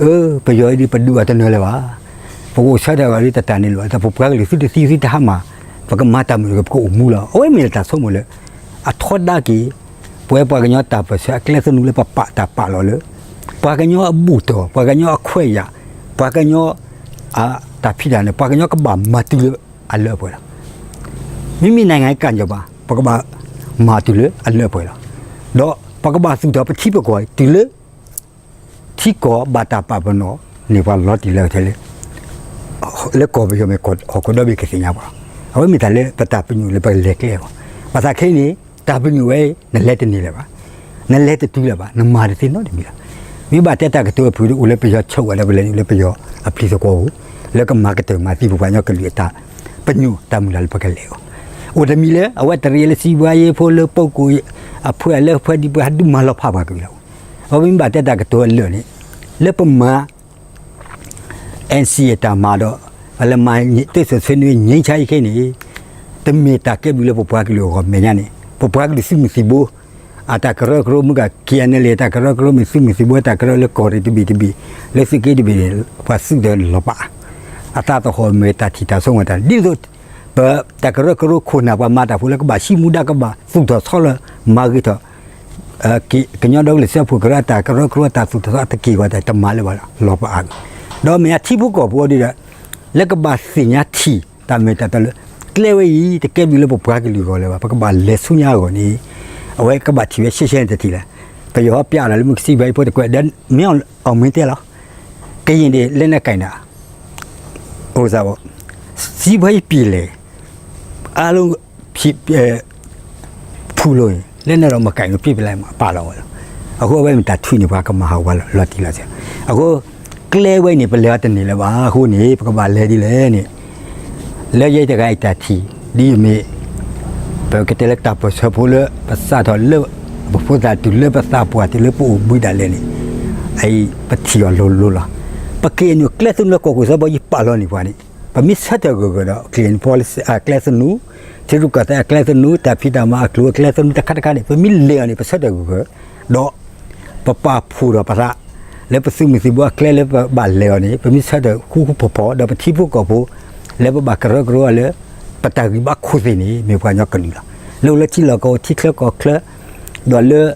အၢ ပယီၤအံၤဒုပဒုးအီၤတနၢၤလၢၤဘၣ်, ပကအိၣ်ဆၢထၢၣ်အီၤဒုတတၢ်န့ၣ်လၢၤဘၣ်, ပပှၤကလုာ်သုတသံသုတဟါမၢ်, ပကမၤတၢ်မုာ်တကဲ ပကအိၣ်မူလီၤ. အဝဲမ့ၢ်လၢတၢ်ဆိကမိၣ်လၢ အထီဒါက့ၤ ပဝဲပှၤကညီတၢ်ပၢၢ်ဆၢအကျဲသနူလၢပပာ်တၢ်ပာ်လီၤလၢ ပှၤကညီအဘူၣ်တီၢ် ပှၤကညီအခွဲးယာ် ပှၤကညီ အတၢ်ဖံးတၢ်မၤ ပှၤကညီကဘၣ်မၤတုၤလၢအလၢအပှဲၤလီၤ. မ့မ့ၢ် နိုင်ငံရေး ကၣ်ညီၣ်ပၤ ပကဘၣ်မၤတုၤလၢအလၢအပှဲၤလီၤ. ဒီးပကဘၣ်သူၣ်ထီၣ်ပထံပကီၢ်တုၤလၢ ထံကီၢ်ဘၣ်တၢ်ပာ်ပနီၣ်န့ၢ်ပှၤလီၤတံၢ်လီၤဆဲးလၢ လၢကီၢ်ပယီၤမ့ၢ်ဟီၣ်ခိၣ်ဒီဘ့ၣ်ကသ့ၣ်ညါပှၤလီၤ. အဝဲမ့ၢ်တၢ်လၢပတၢ်ပညိၣ်လၢပကလဲၤကျဲအဂီၢ်, ဘၣ်ဆၣ်ခဲအံၤန့ၣ် တၢ်ပညိၣ်ဝဲအံၤ နလဲၤတန့ၢ်လၢၤဘၣ်, နလဲၤတတုၤလၢၤဘၣ်, နမၤတသ့နီတမံၤလီၤ. မ့ၢ်ဘၣ်တဲတၢ်ကတိၤအဖုၣ်ဒီးအိၣ်လၢပယီၤဆၢဝဲဒီးပလဲၤနုာ်လၢပယီၤအပျံၤသကွီၤပူၤ လၢကမၤကတၢၢ်မၤသံပပှၤကညီကလုာ်အတၢ်ပညိၣ်တၢ်မုၢ်လၢ်လၢပကလဲၤအဂီၢ်, အိၣ်တမံၤလၢ အဝဲတရံးလၢစံးဘှါယ့ဖိလၢ ပုဂ္ဂိုလ် အဖုအလၢဖုဒံးပှၤဟဲဒုးမၤလီၤဖးပှၤကလုာ်လီၤ. အဝဲမ့ၢ်ဘၣ်တဲတၢ်ကတိၤအလၢာ်န့ၣ် လၢပမၤ NCA တၢ်မၤဒီး ပလဲၤမၤ တွေ့ဆုံဆွေးနွေး ငြိမ်းချမ်းရေး ခဲအံၤန့ၣ် တမ့ၢ်တၢ်ကဲဘျုးလၢပပှၤကလုာ်အဂီၢ်မဲာ်ညါန့ၣ် ပပှၤကလုာ်သုးမုၢ်သံၣ်ဘိ အတၢ်ကရၢကရိမ့ၢ်ဂ့ၤ KNLA တၢ်ကရၢကရိမ့ၢ်သုးမုၢ်သံၣ်ဘိ တၢ်ကရၢလၢကီၢ်ရ့ၣ်တဘ့ၣ်တဘ့ၣ် လၢသုးက့တဘ့ၣ်န့ၣ် ပှၤသုးဒီးလီၤပာ် အသးသဟီၣ်မ့ၢ်တၢ်ထံၣ်တၢ်ဆိကမိၣ်တၢ် ဒ်သိး ပတၢ်ကရၢကရိခိၣ်နၢ်ပှၤမၤတၢ်ဖိလၢကဘၣ်ဟံးမူဒါကဘၣ်သူၣ်ထီၣ်ဆီလၢမၤဂ့ၤထီၣ် ကညီဒီကလုာ်စၢဖှိၣ်ကရၢအတၢ်ကရၢကရိအတၢ်သူၣ်ထီၣ်ဆီတက့ၢ်ဂီၤတၢ်တမၤလၢၤဘၣ်လီၤ လီၤပာ်အါမး ဒီးမ့ၢ်အထံဖိကီၢ်ဖိဒ်ဒီး လၢကဘၣ်သ့ၣ်ညါထံၣ်တၢ်မ့ၢ်တၢ်တီလၢ ကျဲဝဲအံၤ တကဲဘျုးလၢပပှၤကလုာ်အဂီၢ်လၢၤဘၣ် ပကဘၣ်လဲၤဆူညါအဂီၢ်န့ၣ် အဝဲကဘၣ်ထံၣ်ဝဲရှဲရှဲန့ၣ်တထံၣ်လဲၣ် ပယီၤဟီပျးလီၤလၢမုၢ်ကစံးဘၣ်အံၤဖိတကွဲး ဒီးမ့ၢ်အီၣ်မ့ၢ်တဲလီၤ ကရင်တွေလက်နက်ကိုင်တာ အိၣ်စးဘၣ် စံးဘၣ်အံၤပျံၤလဲၣ် အားလုံး ဖုလိုရင် လက်နက်တော့မကိုင်လို့ ပစ်ပစ်လိုက်မှာ ပာ်လီၤဝဲလီၤ. အဃိအဝဲမ့ၢ်တၢ်ထုးန့ၢ်ပှၤကမၤဟးဂီၤပှၤလီၤတံၢ်လီၤဆဲး. အဃိ ကျဲဝဲန့ၣ် ပလဲၤအီၤတန့ၢ်လၢၤဘၣ်. အဃိန့ၣ် ပကဘၣ်လဲၤဒ်လဲၣ်န့ၣ် လၢယဲတဂၤအံၤတၢ်ထံၣ် ဒ်အမ့ၢ် ပကတဲလၢတၢ်ပၢၢ်ဆၢဖိလၢ ပစးထီၣ်လၢ ပဖိသၣ်တုၤလၢပသးပှၢ်တုၤလၢပအိၣ်ဘှံးဒၣ်လဲာ်န့ၣ် အအံၤပထံၣ်အီၤလိၤလိၤလီၤ. ပက့ၤအနုာ်ကျဲသနူလၢကီၢ်ခိၣ်သးဘီယံၤပာ်လီၤန့ၢ်ပှၤန့ၣ် ပမ့ၢ်ဆၢထၢၣ်ဂၢၢ်ဂၢၢ်ဒီး က့ၤ ကျဲသနူ ထံရူၢ်ကီၢ်သဲးအကျဲသနူ တၢ်ဖံးတၢ်မၤအကျိၤအကျဲသနူတခါတခါန့ၣ် ပမ့ၢ်လဲၤအီၤန့ၣ် ပဆၢထၢၣ်ဂၢၢ်ဂၢၢ် ဒီး ပပာ်ဖှိၣ်ထီၣ်ပသး လၢပသုးမုၢ်သံၣ်ဘိအကျဲလၢပဘၣ်လဲၤအီၤန့ၣ် ပမ့ၢ်ဆၢထၢၣ်ဃူဃူဖိးဖိး ဒီးပထံဖိကီၢ်ဖိ လၢပဘၣ်ကရၢကရိအီၤလၢ ပတၢ်ဂံၢ်ဘါခိၣ်သ့ၣ်န့ၣ် မ့ၢ်ပှၤကညီကလုာ်လီၤ. လၢအိၣ်လၢထံလီၢ်ကီၢ်ထံချၢကီၢ်ချၢ ဒီးလၢ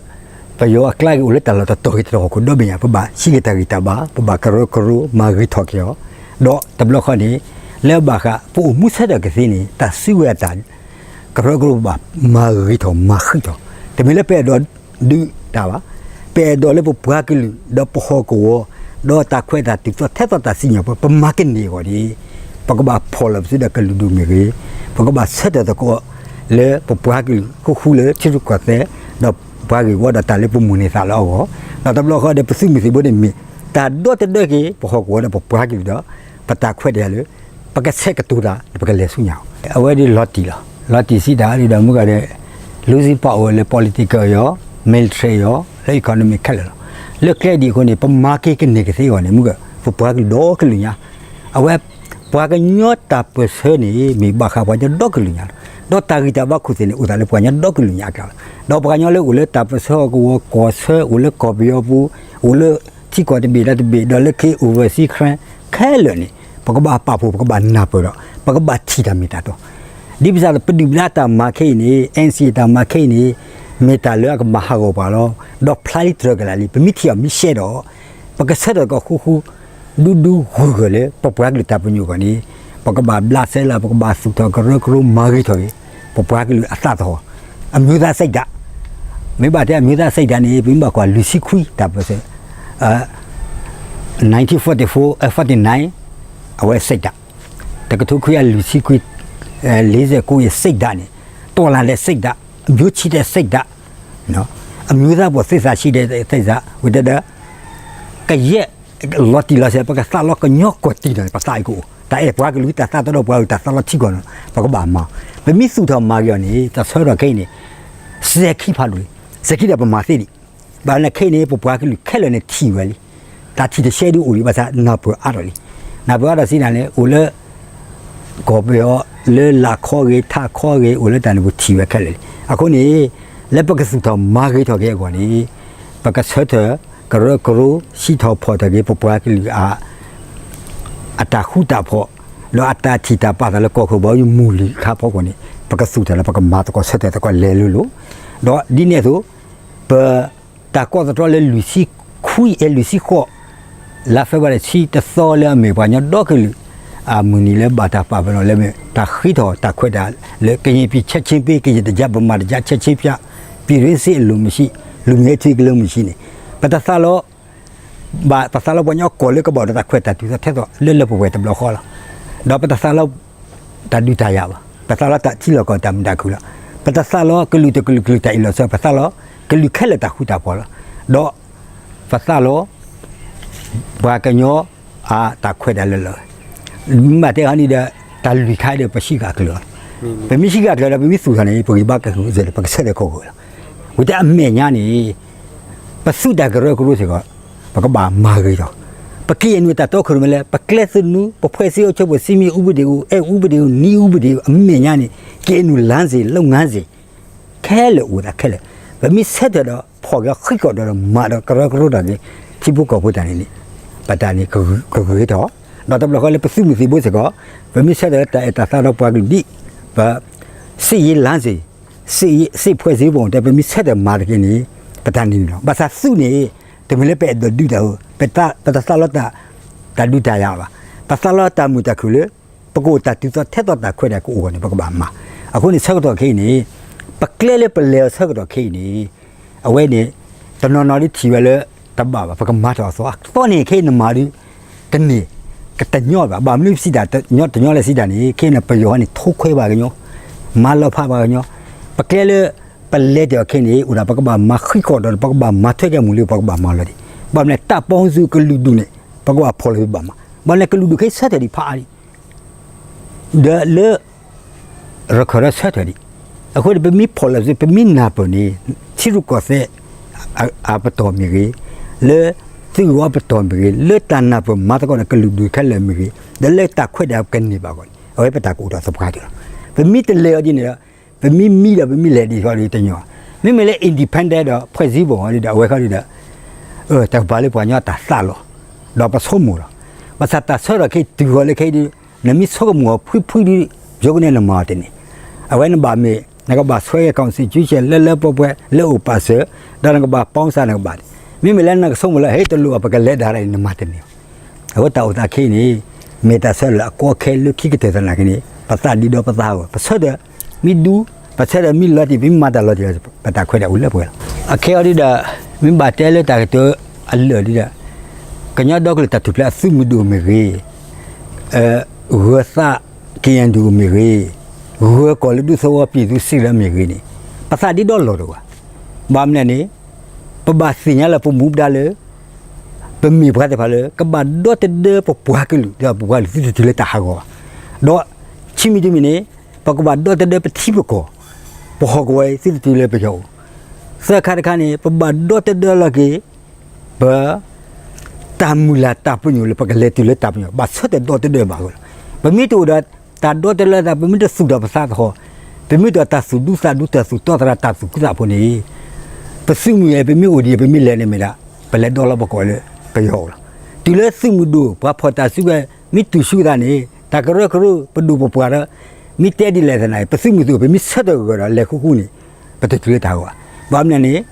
ပယီၤအကျါက့ၤအိၣ်လၢတၢ်လီၢ်တတီၤဂ့ၤတတီၤဟီၣ်ခိၣ်ဒီဘ့ၣ်ညါ ပဘၣ်ဟံးက့ၤတၢ်ဂံၢ်တၢ်ဘါ ပဘၣ်ကရၢကရိမၤဂ့ၤထီၣ်က့ၤအီၤ ဒီးတဘျီဃီန့ၣ် လၢဘၣ်ဃးပအိၣ်မူဆၢထၢၣ်ကသ့န့ၣ် တၢ်စုကဝဲၤအတၢ် ကရၢကရိပဘၣ်မၤဂ့ၤထီၣ်မၤဃံးထီၣ် တမ့ၢ်လၢပအဲၣ်ဒိးဒုးတၢ်ဘၣ် ပအဲၣ်ဒိးလၢပပှၤကလုာ် ဒီးပဟီၣ်ကဝီၤ ဒီးတၢ်ခွဲးတၢ်တုၤသိးထဲသိးတၢ်စံၣ်ညီၣ်ပှၤ ပမၤကန့ၢ်အဂီၢ်န့ၣ် ပကဘၣ်ဖီၣ်လီၤပစုဒီးကလုာ်ဒူၣ်မ့ၢ်ဂ့ၤ ပကဘၣ်ဆၢထၢၣ်သကိးလၢပပှၤကလုာ်ဃူဃူလၢထံရူၢ်ကီၢ်သဲး ဒီးပ ပပှၤကလုာ်အဂီၢ်ဒီးတၢ်လၢပမိၣ်န့ၢ်သးလၢအဂီၢ်, ဒီးတဘျီဃီဒီးပသုးမုၢ်သံၣ်ဘိန့ၣ်မ့ၢ် တၢ်ဒီတဒၢက့ၤ ပဟီၣ်ကဝီၤဒီးပပှၤကလုာ်ဒီး ပတၢ်ခွဲးတၢ်ယာ်လၢ ပကဆဲးကတိၤတၢ် ပကလဲၤဆူညါအီၤ. အဝဲဒၣ်လီၤတံၢ်လီၤ. လီၤတံၢ်စံးတၢ်ဒ်ဒီးမုၢ်ဂၤဒီး လူစံပာ်အိၣ်လၢ political ယီၤ military ယီၤ လၢ economic ခဲလၢာ်လီၤ. လၢကျဲဒ်အံၤအဃိန့ၣ် ပမၤက့ၤကန့ၢ်ကသ့အဂီၢ်န့ၣ် မုၢ်ဂၤ ပပှၤကလုာ်ဒီကလုာ်ညါ အဝဲ ပှၤကညီတၢ်ပၢၢ်ဆၢန့ၣ် မ့ၢ်ဘၣ်ဃးပှၤကညီဒီကလုာ်ညါလီၤ. ဒီးတၢ်ဂံၢ်တၢ်ဘါခိၣ်သ့ၣ်န့ၣ် အိၣ်သးလၢပှၤကညီဒီကလုာ်ညါအကျါလီၤ. ဒီးပှၤကညီလၢအိၣ်လၢတၢ်ပၢၢ်ဆၢဟီၣ်ကဝီၤကီၢ်ဆၢ အိၣ်လၢကီၢ်ပယီၤပူၤ အိၣ်လၢထံကီၢ်တဘ့ၣ်ဒီးတဘ့ၣ် ဒီးလၢခ့ overseas ခဲလၢာ်န့ၣ် ပကဘၣ်ပာ်ဖှိၣ် ပကဘၣ်နၢ်ပၢၢ်ဒီး ပကဘၣ်ထံၣ်တၢ်မ့ၢ်တၢ်တီ ဒ်ပစၢ်ပဒုၣ်ပဒါတၢ်မၤခဲအံၤန့ၣ် NCA တၢ်မၤခဲအံၤန့ၣ် မ့ၢ်တၢ်လၢအကမၤဟးဂီၤပှၤလီၤ. ဒီးဖျါလံတြၢၤကလာ်လံ ပမ့ၢ်ထံၣ်အီၤမ့ၢ်ရှဲဒီး ပကဆၢထၢၣ်ကဃူဃူ ဒူဒူဂုၤဂၤလၢ ပပှၤကလုာ်တၢ်ပညိၣ်အဂီၢ်န့ၣ် ပကဘၣ်ဘျးစဲလၢ ပကဘၣ်သူၣ်ထီၣ်ကရၢကရိမၤဂ့ၤထီၣ်က့ၤ ပပှၤကလုာ်အသးသဟီၣ် အမျိုးသားစိတ်ဓာတ် မ့ၢ်ဘၣ်တဲ အမျိုးသားစိတ်ဓာတ် န့ၣ် ပမ့ၢ်ဘၣ်ကွၢ်လွံၢ်ဆံခွံတၢ်ပၢၢ်ဆၢ nineteen forty-four, forty-nine အဝဲစိတ်ဓာတ် တကထိခွံကယၤလွံၢ်ဆံခွံ လေးဆယ့်ကိုး စိတ်ဓာတ် န့ၣ် တော်လှန်တဲ့စိတ်ဓာတ် မျိုးချစ်တဲ့စိတ်ဓာတ် အမျိုးသားအပေါ်သစ္စာရှိတဲ့စိတ်ဓာတ် ဝဲတဲဒီး ကယဲၢ်လီၤတံၢ်လီၤဆဲး ပကသးလီကညီကွီၢ်တံၢ်ဒီး ပသးအံၤကအိၣ် တၢ်အဲၣ်ပှၤကလုာ် တၢ်သးတီဒီးပှၤကလုာ် တၢ်သးလီထံကီၢ်န့ၣ် ပကဘၣ်မၤ ပမ့ၢ်သူၣ်ထီၣ်မၤဂ့ၤအီၤန့ၣ် တၢ်ဆၢကတီၢ်ခဲအံၤန့ၣ် စဲၤခံဖးဒိၣ်လံ စဲၤခံဒီးပမၤသ့ဒံး ဘၣ်န့ၣ်ခဲအံၤန့ၣ် ပပှၤကလုာ်ခဲလၢာ်န့ၣ်ထံၣ်ဝဲလံ တၢ်ထံၣ်တရှဲဒုအိၣ်လံ ဘၣ်ဆၣ်နၢ်ပၢၢ်အါထီၣ်လံ နၢ်ပၢၢ်အါထီၣ်စံးနၤန့ၣ် အိၣ်လၢ ကီၢ်ပယီၤ လၢလၤခီဂ့ၤ ထးခီဂ့ၤ အိၣ်လၢတၢ်န့ၣ်ပူၤထံၣ်ဝဲခဲလၢာ်လံ အဃိန့ၣ် လၢပကသူၣ်ထီၣ်မၤဂ့ၤထီၣ်က့ၤအဂီၢ်န့ၣ် ပကဆၢထၢၣ် ကရၢကရိ စံးထီၣ်ဖီၣ်ထီၣ်က့ၤ ပပှၤကလုာ်အ အတၢ်ဃူတၢ်ဖိး ဒီးအတၢ်ထံၣ်တၢ်ပာ်သးလၢကီၢ်ခိၣ်ဘီယူၤမုၢ်လံၤအခါဖီခိၣ်န့ၣ် ပကသူၣ်ထီၣ်လၢပကမၤသကိးဆၢထၢၣ်သကိးလဲၤလိၤလိၤ ဒီးဒ်န့ၣ်အသိး ပ တၢ်ကိးသတြီလၢလွံၢ်ဆံခွံ အဲ လွံၢ်ဆံဃိး လါဖ့ၤဘြူၤအါရံၤ ဆံတသီလၢအမ့ၢ်ပှၤကညီဒီကလုာ် အမုၢ်နံၤလၢဘၣ်တၢ်ပာ်ပနီၣ်လၢမ့ၢ် တၢ်ဃ့ထီၣ်တၢ်ခွဲးတၢ်ယာ်လၢ ကရင်ပြည်ချက်ချင်းပေး ကရင်တစ်ကျား ဗမာတစ်ကျား ချက်ချင်းဖြတ် ပြည်တွင်းစစ်အလိုမရှိ လူမျိုးရေးအသွင်ပြောင်း အလိုမရှိန့ၣ် ပတသးလီ ဘၣ် ပသးလီပှၤကညီအကီၢ်လၢကဘၣ်အိၣ်ဒီးတၢ်ခွဲးတၢ်ယာ်တၢ်ထံၣ်တၢ်တီလၢလၢပှဲၤပှဲၤတဘျီဃီလီၤ. ဒီးပတသးလီ တၢ်ဒုးတၢ်ယၤဘၣ်. ပသးလီတၢ်ထံလီၢ်ကီၢ်တၢ်မုာ်တၢ်ခုၣ်လီၤ. ပတသးလီကလုာ်တကလုာ်ကလုာ်တၢ်အ့ၣ်လိာ်ဆိး ပသးလီ ကလုာ်ခဲလၢာ်တၢ်ဃူတၢ်ဖိးလီၤ. ဒီးပသးလီ ပှၤကညီအတၢ်ခွဲးတၢ်ယာ်လၢလၢ မ့ၢ်ဘၣ်တဲအီၤန့ၣ်ဒီး တၢ်လွံၢ်ခါဒီးပဆံးဃာ်ကျၢၤလီၤ. ပမ့ၢ်ဆံးဃာ်ကျၢၤဒီး ပမ့ၢ်သူၣ်ထီၣ်န့ၣ် ပဂံၢ်ဘါကဂုာ်စ့ၢ်ကီး ပကဆၢထၢၣ်ကီၢ်ဂိၢ်လီၤ. ဝံၤတဲအမဲာ်ညါန့ၣ် ပသုးတၢ်ကရၢကရိစ့ၢ်ကီး ပကဘၣ်မၤဂ့ၤထီၣ်. ပက့ၤနုာ်တၢ်တီခိၣ်ရိၣ်မဲလဲၣ် ပကျဲသနူ ပဖွဲ့စည်းအုပ်ချုပ်ပုံစည်းမျဉ်းဥပဒေ အဲ ဥပဒေ နည်းဥပဒေ အမဲာ်ညါန့ၣ် က့ၤနုာ်လမ်းစဉ် လုပ်ငန်းစဉ် ခဲလၢာ်အိၣ်သးခဲလၢာ်. ပမ့ၢ်ဆၢထၢၣ်ဒီး ဖီၣ်က့ၤဃံးကီၢ်ဒီး မၤဒီးကရၢကရိတၢ်န့ၣ် ထံဖိကီၢ်ဖိတၢ်န့ၣ်န့ၣ် ပတၢ်န့ၣ်ကဂ့ၤထီၣ်. ဒီးတဘျီဃီလၢပသုးမုၢ်သံၣ်ဘိစ့ၢ်ကီး ပမ့ၢ်ဆၢထၢၣ်လၢတၢ်အဲၣ်တၢ်သးဒီးပှၤကလုာ်ဒ် ပ စစ်ရေးလမ်းစဉ် စစ်ရေး စစ်ဖွဲ့စည်းပုံ တဲ ပမ့ၢ်ဆၢထၢၣ်မၤတက့ၢ်န့ၣ် ပတၢ်န့ၣ်န့ၣ်လီၤ. ဘၣ်ဆၣ်သုးန့ၣ် တမ့ၢ်လၢပအဲၣ်ဒိးဒုးတၢ်ဧိၤ ပတ ပတသးလီ တၢ်ဒုးတၢ်ယၤဘၣ်. ပသးလီတၢ်မုာ်တၢ်ခုၣ်လၢ ပကအိၣ်တၢ်တုၤသီထဲသိးတၢ်ခွဲးတၢ်ကအိၣ်ဂီၢ်န့ၣ် ပကဘၣ်မၤ. အဃိန့ၣ် ဆၢကတီၢ်ခဲအံၤန့ၣ် ပကျဲလၢပလဲၤအီၤဆၢကတီၢ်ခဲအံၤန့ၣ် အဝဲန့ၣ် တနီၤနီၤဒုးထံၣ်ဝဲလၢ တဘၣ်ဘၣ် ပကမၤထီၣ်အသီ အသီန့ၣ်ခဲအံၤနမၤဒုး တန့ၢ် ကတညီဘၣ်. ဘၣ်မနုၤပစံးတၢ်တညီတညီလၢစံးတၢ်န့ၣ် ခဲအံၤန့ၣ် ပယီၤန့ၣ် ထိခွဲပှၤကညီ မၤလီၤဖးပှၤကညီ ပကျဲလၢ ပလဲၤတ့ၢ်အီၤခဲအံၤန့ၣ် အိၣ်ဒၣ်ပကဘၣ်မၤဃံးကီၢ်ဒီး ပကဘၣ်မၤထွဲက့ၤမုၢ်လၢပကဘၣ်မၤလီၤဒံး ဘၣ်မနုၤလဲၣ် တပ်ပေါင်းစုကလုာ်ဒူၣ်န့ၣ် ပကဘၣ်ဖီၣ်လီၤပဘၣ်မၤ ဘၣ်မနုၤလဲၣ် ကလုာ်ဒူၣ်ခဲအံၤဆၢထၢၣ်ဒံးဖးအါဒံး ဒီးလၢ ရခၢၣ်ဒီးဆၢထၢၣ်ဒံး အဃိန့ၣ် ပမ့ၢ်ဖီၣ်လီၤပမ့ၢ်နၢ်ပၢၢ်န့ၣ် ထံရူၢ်ကီၢ်သဲး အပတီၢ်မ့ၢ်ဂ့ၤ, လၢသုးဂီၤအပတီၢ်မ့ၢ်ဂ့ၤ, လၢတၢ်နၢ်ပၢၢ်မၤသကိးဒီးကလုာ်ဒူၣ်ခဲလၢာ်မ့ၢ်ဂ့ၤ, ဒီးလၢတၢ်ခွဲးတၢ်ယာ်ကန့ၢ်ဘၣ်အဂီၢ်န့ၣ် အဝဲပတၢ်ကအိၣ်ဒီးသပှၢ်တၢၢ်လီၤ. ပမ့ၢ်တလဲၤအီၤဒ်န့ၣ်ဒီး ပမ့ၢ်မံဒီးပမ့ၢ်လဲၤဒ်အံၤဃီဒီးတညီ, မ့မ့ၢ်လၢ independent ဒီး ဖွဲ့စည်းပုံ အီၤဒီး အဝဲဃီဒီး တကပၤလၢပှၤကညီတၢ်သးလီၤ, ဒီးပဆိကမိၣ်လီၤ. ဘၣ်ဆၣ်တၢ်ဆၢထီၣ်ခဲအံၤတုၤဃီၤလၢခဲအံၤဒီး နမ့ၢ်ဆိကမိၣ်အီၤဖှံဖှံဒီး ယိကန့ၣ်နမၤအီၤတန့ၢ်, အဝဲနဘၣ်မ့ၢ် နကဘၣ်ဆွဲက့ၤ constitution လၢလၢပှဲၤပှဲၤ လၢအိၣ်ပာ်စၢၤ, ဒီးနကဘၣ်ပီစၢၤနကဘၣ်, မ့မ့ၢ်လၢနကဆိကမိၣ်လၢ ဟဲတလိၣ်အပကလဲၤဒၣ်ရၣ်န့ၣ် နမၤတန့ၢ်ဘၣ်. အဃိတၢ်အိၣ်သးခဲအံၤန့ၣ် မ့ၢ်တၢ်ဆၢလၢအကီခဲလၢခံကတၢၢ်သနာ်က့န့ၣ် ပသးဒံးဒီးပသးအဂီၢ် ပဆၢထၢၣ်မ့ၢ်ဒူ ပဆၢထၢၣ်မ့ၢ်လီၤတံၢ် ပမ့ၢ်မၤတၢ်လီၤတံၢ်လီၤ ပတၢ်ခွဲးတၢ်ယာ်အိၣ်လၢပှဲၤလီၤ. အခဲအံၤဒ်ဒီး မ့ၢ်ဘၣ်တဲလၢတၢ်ကတိၤအလၢာ်ဒ်ဒီး ကညီဒီကလုာ်တၢ်ထူၣ်ဖျဲးအသုးမုၢ်ဒိၣ်မ့ၢ်ဂ့ၤ, ဂၢၤသး KNDO မ့ၢ်ဂ့ၤ, ဂၢၤကီၢ်လၢဒူသဝီ ပြည်သူ့စစ် လၢမ့ၢ်ဂ့ၤန့ၣ် ပသးဒ့ဒီလီၤတအိၣ်ဘၣ်. ဘၣ်မနုၤန့ၣ် ပဘၣ်သ့ၣ်ညါလၢပမူပဒါလၢ ပမ့ၢ်ပှၤသ့ၣ်တဖၣ်လၢ ကဘၣ်ဒီတဒၢပပှၤကလုာ် ဒီးပပှၤကလုာ်သုတတုၤလၢတၢ်ဟးဂီၤဘၣ်. ဒီးခံမံၤတမံၤန့ၣ် ပကဘၣ်ဒီတဒၢပထံပကီၢ်, ပဟီၣ်ကဝီၤအံၤသုတတုၤလၢပယီၤအအိၣ်. သၢခါတခါန့ၣ် ပဘၣ်ဒီတဒၢလီၤက့ၤ ပ တၢ်မုၢ်လၢ်တၢ်ပညိၣ်လၢပကလဲၤတုၤလၢတၢ်ပညိၣ် ဘၣ်ဆၢထၢၣ်ဒီတဒၢဘၣ်အဃိလီၤ. ပမ့ၢ်တအိၣ်ဒီးတၢ်ဒီတဒၢသး ပမ့ၢ်တသူၣ်ထီၣ်ပသးသဟီၣ်, ပမ့ၢ်တအိၣ်ဒီးတၢ်သူၣ်ဒူသးဒူ တၢ်သူၣ်တီသရၣ် တၢ်သူၣ်ခုသးအဖိန့ၣ် ပသုးမုၢ်အံၤ ပမ့ၢ်အိၣ်ဒံး ပမ့ၢ်လဲၤန့ၣ်မ့ၢ်ဒၣ် ပလဲၤဒီလီၤပကိးလၢပယီၤအအိၣ်လီၤ. တုၤလၢသုးမုၢ်ဒိၣ် ပှၤဖီၣ်တၢ်စုကဝဲၤ မ့ၢ်တုၤဆူသးန့ၣ် တၢ်ကရၢကရိပဒိၣ်ပပှၢ်ဒီး မ့ၢ်တဲဒ်လဲၣ်သနာ်က့ ပသုးမုၢ်သံၣ်ဘိ ပမ့ၢ်ဆၢထၢၣ်ဂၢၢ်ဒီးလဲၤဃူဃူန့ၣ် ပတတုၤလၢတၢ်ဂီၤဘၣ်. ဘၣ်မနုၤန့ၣ်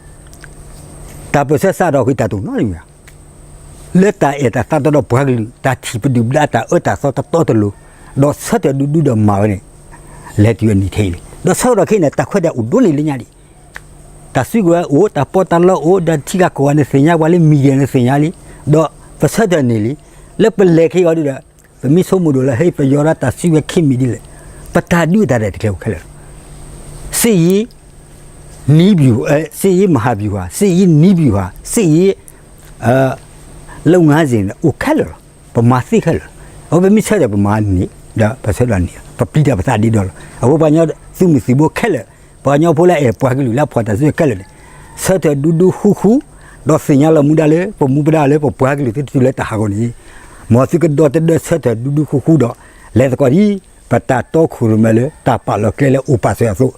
တၢ်ပၢၢ်ဆၢစးထီၣ်ဃုာ်တၢ်တအိၣ်နီတမံၤဘၣ်. လၢတၢ်အဲၣ်တၢ်သးတီဒီးပှၤကလုာ် တၢ်ထံၣ်ပဒုၣ်ပဒါတၢ်အၢတၢ်သီတတီတလိၤ, ဒီးဆၢထၢၣ်ဒူဒူဒီးမၤဝဲန့ၣ် လဲၤတုၤအနံၤထဲအံၤလံ. ဒီးဆၢကတီၢ်ခဲအံၤန့ၣ် တၢ်ခွဲးတၢ်ယာ်အိၣ်ဒိၣ်န့ၢ်လၢညါဒံး. တၢ်စုကဝဲၤအိၣ် တၢ်ပီးတၢ်လီအိၣ် ဒီးထံဂၤကီၢ်ဂၤန့ၣ်သ့ၣ်ညါပှၤလၢ media န့ၣ်သ့ၣ်ညါလံ. ဒီးပဆၢထၢၣ်န့ၢ်လံ. လၢပလဲၤခဲအံၤဒီး ပမ့ၢ်ဆိကမိၣ်ဒိၣ်လၢ ဟဲ ပယီၤဒီးတၢ်စုကဝဲၤခံမံၤဒ်လဲၣ်, ပတၢ်ဒုးတၢ်ရဲၣ်တကျဲအိၣ်ခဲလၢာ်လီၤ. စစ်ရေး နည်းဗျူဟာ, စစ်ရေးမဟာဗျူဟာ, စစ်ရေး လုပ်ငန်းစဉ် အိၣ်ခဲလၢာ်လီၤ. ပမၤသ့ခဲလၢာ်လီၤ. အဝဲပမ့ၢ်ဆၢထၢၣ်ပမၤန့ၢ် ဒီးပဆၢထၢၣ်န့ၢ်လီၤ. ပပျံၤတၢ်ပသးဒ်ဒီးလီၤ. အဃိပှၤကညီသုးမုၢ်သံၣ်ဘိခဲလၢာ်, ပှၤကညီဖိလၢအအဲၣ်ပှၤကလုာ်လၢအဖီၣ်တၢ်စုကဝဲၤခဲလၢာ်န့ၣ် ဆၢထၢၣ်ဒူဒူဃူဃူ, ဒီးသ့ၣ်ညါလီၤမူဒါလၢ ပမူပဒါလၢပပှၤကလုာ်သုတတုၤလၢတၢ်ဟးဂီၤန့ၣ် မ်သုကဒီတဒၢဆၢထၢၣ်ဒူဒူဃူဃူဒီး လဲၤသကိးဒ် ပတၢ်တီခိၣ်ရိၣ်မဲလၢတၢ်ပာ်လီၤကျဲလၢအိၣ်ပာ်စၢၤအသိး,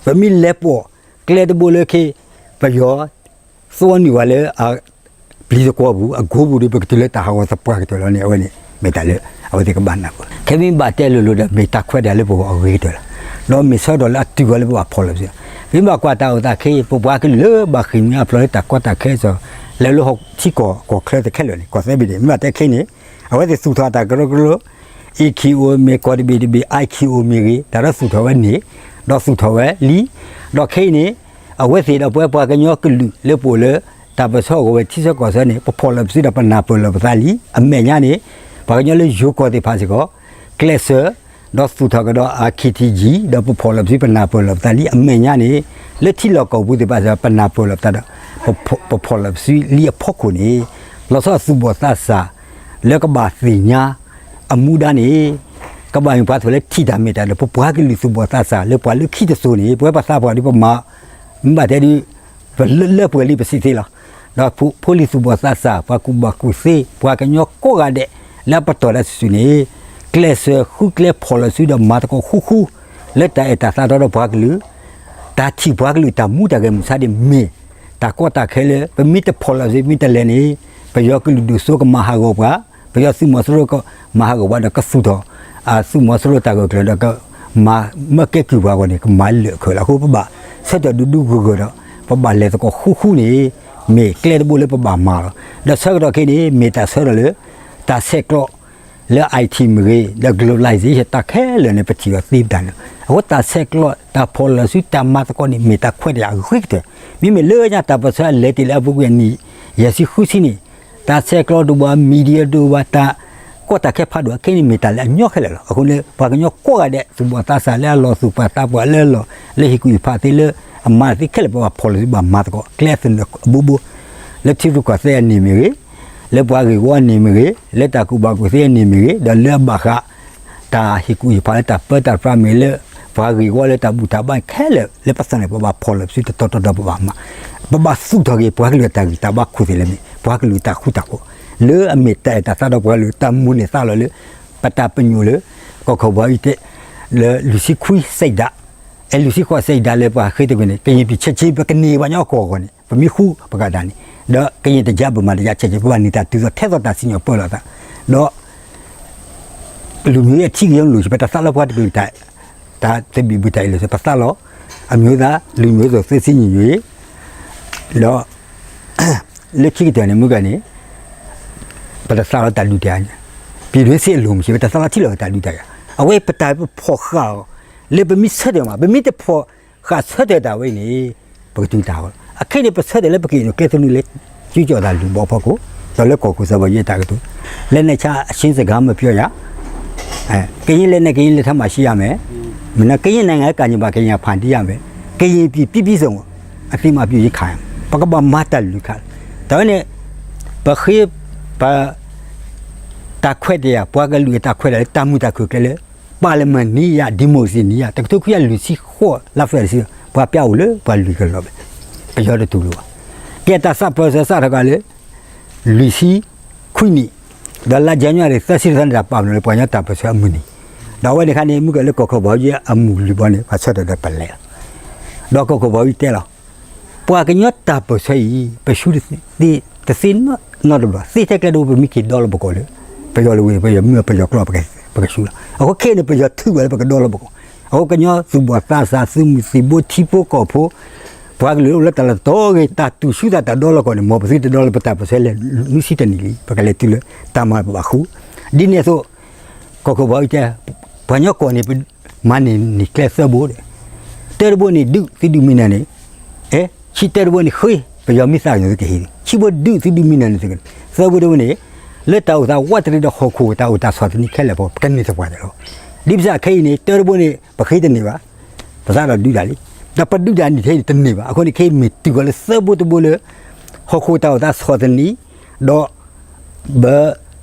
ပမ့ၢ်လဲၤပိာ်ကျဲတဘိလၢခ့ ပယီၤ သိနုာ်ဝဲလၢအပျံၤသကွီၤပူၤ အကိပူၤဒီး ပကတုၤလၢတၢ်ဟးဂီၤသပှၢ်ကတၢၢ်လီၤန့ၣ် အဝဲန့ၣ် မ့ၢ်တၢ်လၢ အဝဲသ့ၣ်ကဘၣ်နၢ်ပၢၢ်လီၤ. ခဲမ့ၢ်ဘၣ်တဲလိၤလိၤဒီး မ့ၢ်တၢ်ခွဲးတၢ်ယာ်လၢပဂီၢ်အဂ့ၤကတၢၢ်လီၤ. ဒီးမ့ၢ်ဆၢကတီၢ်လၢအတုၤဝဲလၢပဘၣ်ဖီၣ်လီၤပစု, မ့ၢ်ဘၣ်ကွၢ်တၢ်အိၣ်သးခဲအံၤ ပပှၤကလုာ်လၢဘၣ်ဃ့ၢ်မှံဟးဖျိးလၢတၢ်ကီတၢ်ခဲအံၤ လဲၤလၢဟီၣ်ထံကီၢ်ကီၢ်ချၢတခဲလၢာ်န့ၣ် ကီၢ်သၢဘ့ၣ်န့ၣ် မ့ၢ်ဘၣ်တဲခဲအံၤန့ၣ် အဝဲသ့ၣ်သူၣ်ထီၣ်တၢ်ကရၢကရိ A K O မ့ၢ်ကီၢ်တဘ့ၣ်တဘ့ၣ် I K O မ့ၢ်ဂ့ၤ တၢ်ဒီးသူၣ်ထီၣ်ဝဲန့ၣ် ဒီးသူၣ်ထီၣ်ဝဲလံ. ဒီးခဲအံၤန့ၣ် အဝဲသ့ၣ်ဒီးပဝဲပှၤကညီကလုာ်လၢပအိၣ်လၢ တၢ်ပၢၢ်ဆၢအဂီၢ်ဝဲထံဆၢကီၢ်ဆၢန့ၣ် ပဖီၣ်လီၤပစုဒီးပနၢ်ပၢၢ်လီၤပသးလံ. အမဲာ်ညါန့ၣ် ပှၤကညီလၢယိၤကီၢ်သ့ၣ်တဖၣ်စ့ၢ်ကီး ကျဲးစၢး ဒီးသူၣ်ထီၣ်ကဒီး အ K T G ဒီးပဖီၣ်လီၤပစုပနၢ်ပၢၢ်လီၤပသးလံ. အမဲာ်ညါန့ၣ် လၢထံလီၢ်ကီၢ်ပူၤသ့ၣ်တဖၣ်စ့ၢ်ကီး ပနၢ်ပၢၢ်လီၤပသးဒီး ပဖီၣ်လီၤပစုလံအဖီခိၣ်န့ၣ် လီၤဆီသူၣ်ဘီၣ်သးစၢ် လၢကဘၣ်သ့ၣ်ညါ အမူဒါန့ၣ် ကဘၣ်မ့ၢ်ပှၤတဖၣ်လၢထံၣ်တၢ်မ့ၢ်တၢ်ဒီး ပပှၤကလုာ်သူၣ်ဘီၣ်သးစၢ်လၢပှၤလၢခံတစိၤန့ၣ် ပဝဲပသးပှၢ်ဒီးပမၤ မ့ၢ်ဘၣ်တဲဒ် ပလၢပှဲၤလံပစံးသ့လီၤ. ဒီးဖိလံၤသူၣ်ဘီၣ်သးစၢ် ပှၤကူၣ်ဘၣ်ကူၣ်သ့ ပှၤကညီကိးဂၤဒဲး လၢအပတီၢ်ဒၣ်စုာ်စုာ်န့ၣ် ကျဲးစၢးဃုကျဲဖီၣ်လီၤစုဒီးမၤသကိးဃူဃူ လၢတၢ်အဲၣ်တၢ်သးတီဒီးပှၤကလုာ် တၢ်ထံၣ်ပှၤကလုာ်တၢ်မူတၢ်ဂဲၤမုၢ်ဆါဒ်မ့ၢ် တၢ်ကီတၢ်ခဲလၢ ပမ့ၢ်တဖီၣ်လီၤစု မ့ၢ်တလဲၤန့ၣ် ပယီၤကလုာ်ဒိၣ်စိကမၤဟးဂီၤပှၤ, ပယီၤသုးမီၤစိရိၤကမၤဟးဂီၤပှၤဒီးကသူၣ်ထီၣ် အသုးမီၤစိရိၤတၢ်ဂၢၢ်ကျၢၤဒီး ကမၤမၢကဲကုၢ်ပှၤအဂီၢ်န့ၣ် ကမၤလၢာ်အခၢးလီၤ. အဃိပဘၣ်ဆၢထၢၣ်ဒူဒူဂၢၢ်ဂၢၢ်ဒီး ပဘၣ်လဲၤသကိးဃူဃူန့ၣ် မ့ၢ်ကျဲတဘိလၢပဘၣ်မၤလီၤ. ဒီးဆၢကတီၢ်ခဲအံၤန့ၣ် မ့ၢ်တၢ်ဆၢထၢၣ်လၢ တၢ်ဆဲးကျိး လၢ I T မ့ၢ်ဂ့ၤ ဒီး globalization တၢ်ခဲလၢာ်န့ၣ် ပထံၣ်အီၤသ့ပတၢ်န့ၣ် အဃိတၢ်ဆဲးကျိး တၢ်ဖီၣ်လီၤစု တၢ်မၤသကိးန့ၣ် မ့ၢ်တၢ်ခွဲးတၢ်ယာ်အဂ့ၤကတၢၢ်. မ့မ့ၢ်လၢညါတၢ်ပၢၢ်ဆၢအလဲၤတ့ၢ်လၢအပူၤကွံာ်အနံၣ် ယဲၢ်ဆံဃုဆံန့ၣ် တၢ်ဆဲးကျိးဒိၣ်ဘၣ် media ဒိၣ်ဘၣ် တၢ်ကီတၢ်ခဲဖးဒိၣ်ခဲအံၤန့ၣ် မ့ၢ်တၢ်လၢအညီခဲလၢာ်လီၤ. အဃိန့ၣ် ပှၤကညီကိးဂၤဒဲး သူၣ်ဘီၣ်သးစၢ်လၢအလီၢ်သူၣ်ပှၢ်သးပှၢ်လၢအလီၢ် လၢဟ့ၣ်ကူၣ်ဟ့ၣ်ဖးသ့လၢ အမၤသ့ခဲလၢာ် ပဘၣ်ဖီၣ်လီၤစုဘၣ်မၤသကိး ကျဲအသနၢၣ်အဘိဘိ လၢထံရူၢ်ကီၢ်သဲးအန့ၣ်မ့ၢ်ဂ့ၤ လၢပှၤဂ့ၢ်ဝီအန့ၣ်မ့ၢ်ဂ့ၤ လၢတၢ်ကူၣ်ဘၣ်ကူၣ်သ့အန့ၣ်မ့ၢ်ဂ့ၤ ဒီးလၢအဘၣ်ဃး တၢ်ဟ့ၣ်ကူၣ်ဟ့ၣ်ဖးလၢတၢ်ပၢတၢ်ပြးမ့ၢ်ဂ့ၤ လၢပှၤဂ့ၢ်ဝီလၢတၢ်ဘူၣ်တၢ်ဘါခဲလၢာ် လၢပသးန့ၣ် ပဘၣ်ဖီၣ်လီၤစုတတီၤတီၤတီၤပဘၣ်မၤ ပဘၣ်သူၣ်ထီၣ်က့ၤပှၤကလုာ်တၢ်ဂံၢ်တၢ်ဘါခိၣ်သ့ၣ်လၢမ့ၢ် ပှၤကလုာ်တၢ်ဃူတၢ်ဖိး လၢအမ့ၢ်တၢ်အဲၣ်တၢ်သးဒီးပှၤကလုာ်တၢ်မိၣ်န့ၢ်သးလီၤလၢ ပတၢ်ပညိၣ်လၢ ကီၢ်ခိၣ်ဘီအံၤတဲ လၢလွံၢ်ဆံခွံစဲးဒး အဲ လွံၢ်ဆံဃိးစဲးဒးလၢပှၤဃ့တကွံာ်န့ၣ် ကရင်ပြည်ချစ်ခြင်း ပကန့ၢ်ပှၤကညီအကီၢ်အဂီၢ်န့ၣ် ပမ့ၢ်ဃူပကးတၢ်န့ၣ် ဒီးကရင်တစ်ကျား ဗမာတစ်ကျား ချစ်ခြင်း ပဘၣ်န့ၢ်တၢ်တုၤသိးထဲသိးတၢ်စံၣ်ညီၣ်ပၢလီၤသး ဒီး လူမျိုးရေး အထီးကျန် လူမျိုးရေး ပတသးလီပှၤတကလုာ်တၢ် တၢ်သဘံၣ်ဘုၣ်တၢ်အ့ၣ်လိာ်ဆိး ပသးလီ အမျိုးသား လူမျိုးစုံ စစ်စစ်ညီညွတ်ရေး ဒီး လၢခံကတၢၢ်န့ၣ် မုၢ်ဂၤန့ၣ် ပတသးလီတၢ်ဒုးတၢ်ယၤ ပြည်တွင်းစစ်အလိုမရှိ ပတသးလီထံလီၢ်ကီၢ်တၢ်ဒုးတၢ်ယၤ အဝဲပတၢ်ပဖီၣ်ဃာ်အီၤ လၢပမ့ၢ်ဆၢထၢၣ်မး ပမ့ၢ်တဖီၣ်ဃာ်ဆၢထၢၣ်တၢ်ဝဲအံၤန့ၣ် ပကတုၤတၢ်အီၤလီၤ. အခဲအံၤန့ၣ် ပဆၢထၢၣ်လၢပကဟ့ၣ်နီၤကျဲသနူလၢ ကၠူကၠီၣ်တၢ်လုၢ်ဘီဖီခိၣ် ဒီးလၢကီၢ်ခိၣ်သးဘီယဲၢ်တၢ်ကတိၤ လက်နက်ချအချင်းစကားမပြောရ ကရင်လက်နက် ကရင်လက်ထဲမှာရှိရမယ် မ့ၢ်နီၤ ကရင်နိုင်ငံ ကရင်ပြည် ပြည်ထောင်စု ကရင်ပြည် ပြည် ပြည်စုံ ပေါ့ အသံမးပျုၢ်ယခး, ပကဘၣ်မၤတၢ်လုၢ်ခး, တၢ်ဝဲန့ၣ် ပဃ့ ပ တၢ်ခွဲးတၢ်ယာ် ပှၤကလုာ်အတၢ်ခွဲးတၢ်ယာ်လၢတၢ်မုာ်တၢ်ခုၣ်ကျဲလၢ ပၢ်လၢမနံၤယၤ democracy နံၤယၤ တကထိခွံကယၤလွံၢ်ဆံဃိး လါဖဲးရံၤ ပှၤပျၢ်အိၣ်လၢပှၤလွံၢ်ကလီၤဘၣ်, ပယီၤတတူၢ်လိာ်ဘၣ်. ကဲတၢ်သးပၢၢ်ဆၢစးထီၣ်က့ၤလၢ လွံၢ်ဆံခွံနံၣ်, ဒီးလါယနူၤအါရံၤသၢဆံတသီန့ၣ် တၢ်ပာ်ပနီၣ်လၢပှၤကညီတၢ်ပၢၢ်ဆၢအမုၢ်နံၤ, ဒီးအဝဲန့ၣ်အခါန့ၣ် မုၢ်ကလၢကီၢ်ခိၣ်ဘီယွၤအမုၢ်လွံၢ်ဘီန့ၣ် ပှၤဆၢထၢၣ်ဒီးပလဲၤလီၤ. ဒီးကီၢ်ခိၣ်ဘီယွၤတဲလီၤ, ပှၤကညီတၢ်ပၢၢ်ဆၢအံၤ ပဆူတသ့နီတဘျီ, သ့ထဲကျဲတဘိ ပမ့ၢ်က့ၤဒီလီၤပကိာ်လၢ ပယီၤလၢဝ့ၢ် ပယီၤမုၢ်ပယီၤကျိာ် ပကဆူလီၤ. အဃိခဲအံၤန့ၣ် ပယီၤထုးဘၣ်လၢပကဒီလီၤပကိာ်, အဃိကညီသူၣ်ဘီၣ်သးစၢ် သုးမုၢ်သံၣ်ဘိ ထံဖိကီၢ်ဖိ ပှၤကလုာ်အိၣ်လၢတၢ်လီၢ်တတီၤဂ့ၤ တၢ်တူၢ်ဆူသးတၢ်ဒီလီၤပကိာ်န့ၣ် မ်ပသုတဒီလီၤပတၢ်ပၢၢ်ဆၢလဲၣ်နွံဆံတနံၣ်လံ, ပကလဲၤတုၤလၢတၢ်မၤဘၣ်ဃူ, ဒ်န့ၣ်အသိး ကီၢ်ခိၣ်ဘီယွၤတဲ, ပှၤကညီကီၢ်န့ၣ် ပမၤန့ၢ်န့ၢ်ကျဲသၢဘိဒီး, တၢတဘိန့ၣ် ဒုးသုဒုးမံနၤန့ၣ်, အဲ, ဆံတၢတဘိန့ၣ် ဃ့ ပယီၤမ့ၢ်သးကညီၤသုကဟ့ၣ်, ဆံဘိဒုးသုဒုးမံနၤန့ၣ်သုက, သၢဘိတဘိန့ၣ် လၢတၢ်အိၣ်သးဝးတရံးဒီးဟီၣ်ခိၣ်တၢ်အိၣ်တၢ်ဆီၣ်သနံးခဲလၢာ်အဖီ ပကန့ၢ်သပှၢ်တၢၢ်လီၤ. ဒ်ပစးခဲအံၤန့ၣ် တၢတဘိန့ၣ် ပဃ့တန့ၢ်ဘၣ်, ပသးဒီးဒုးတၢ်လံ, ဒီးပဒုးတၢ်န့ၢ်ထဲအံၤတန့ၢ်ဘၣ်. အဃိန့ၣ်ခဲအံၤမ့ၢ်တုၤဃီၤလၢသၢဘိတဘိလၢ ဟီၣ်ခိၣ်တၢ်အိၣ်သးဆီၣ်သနံး ဒီး ဘၣ်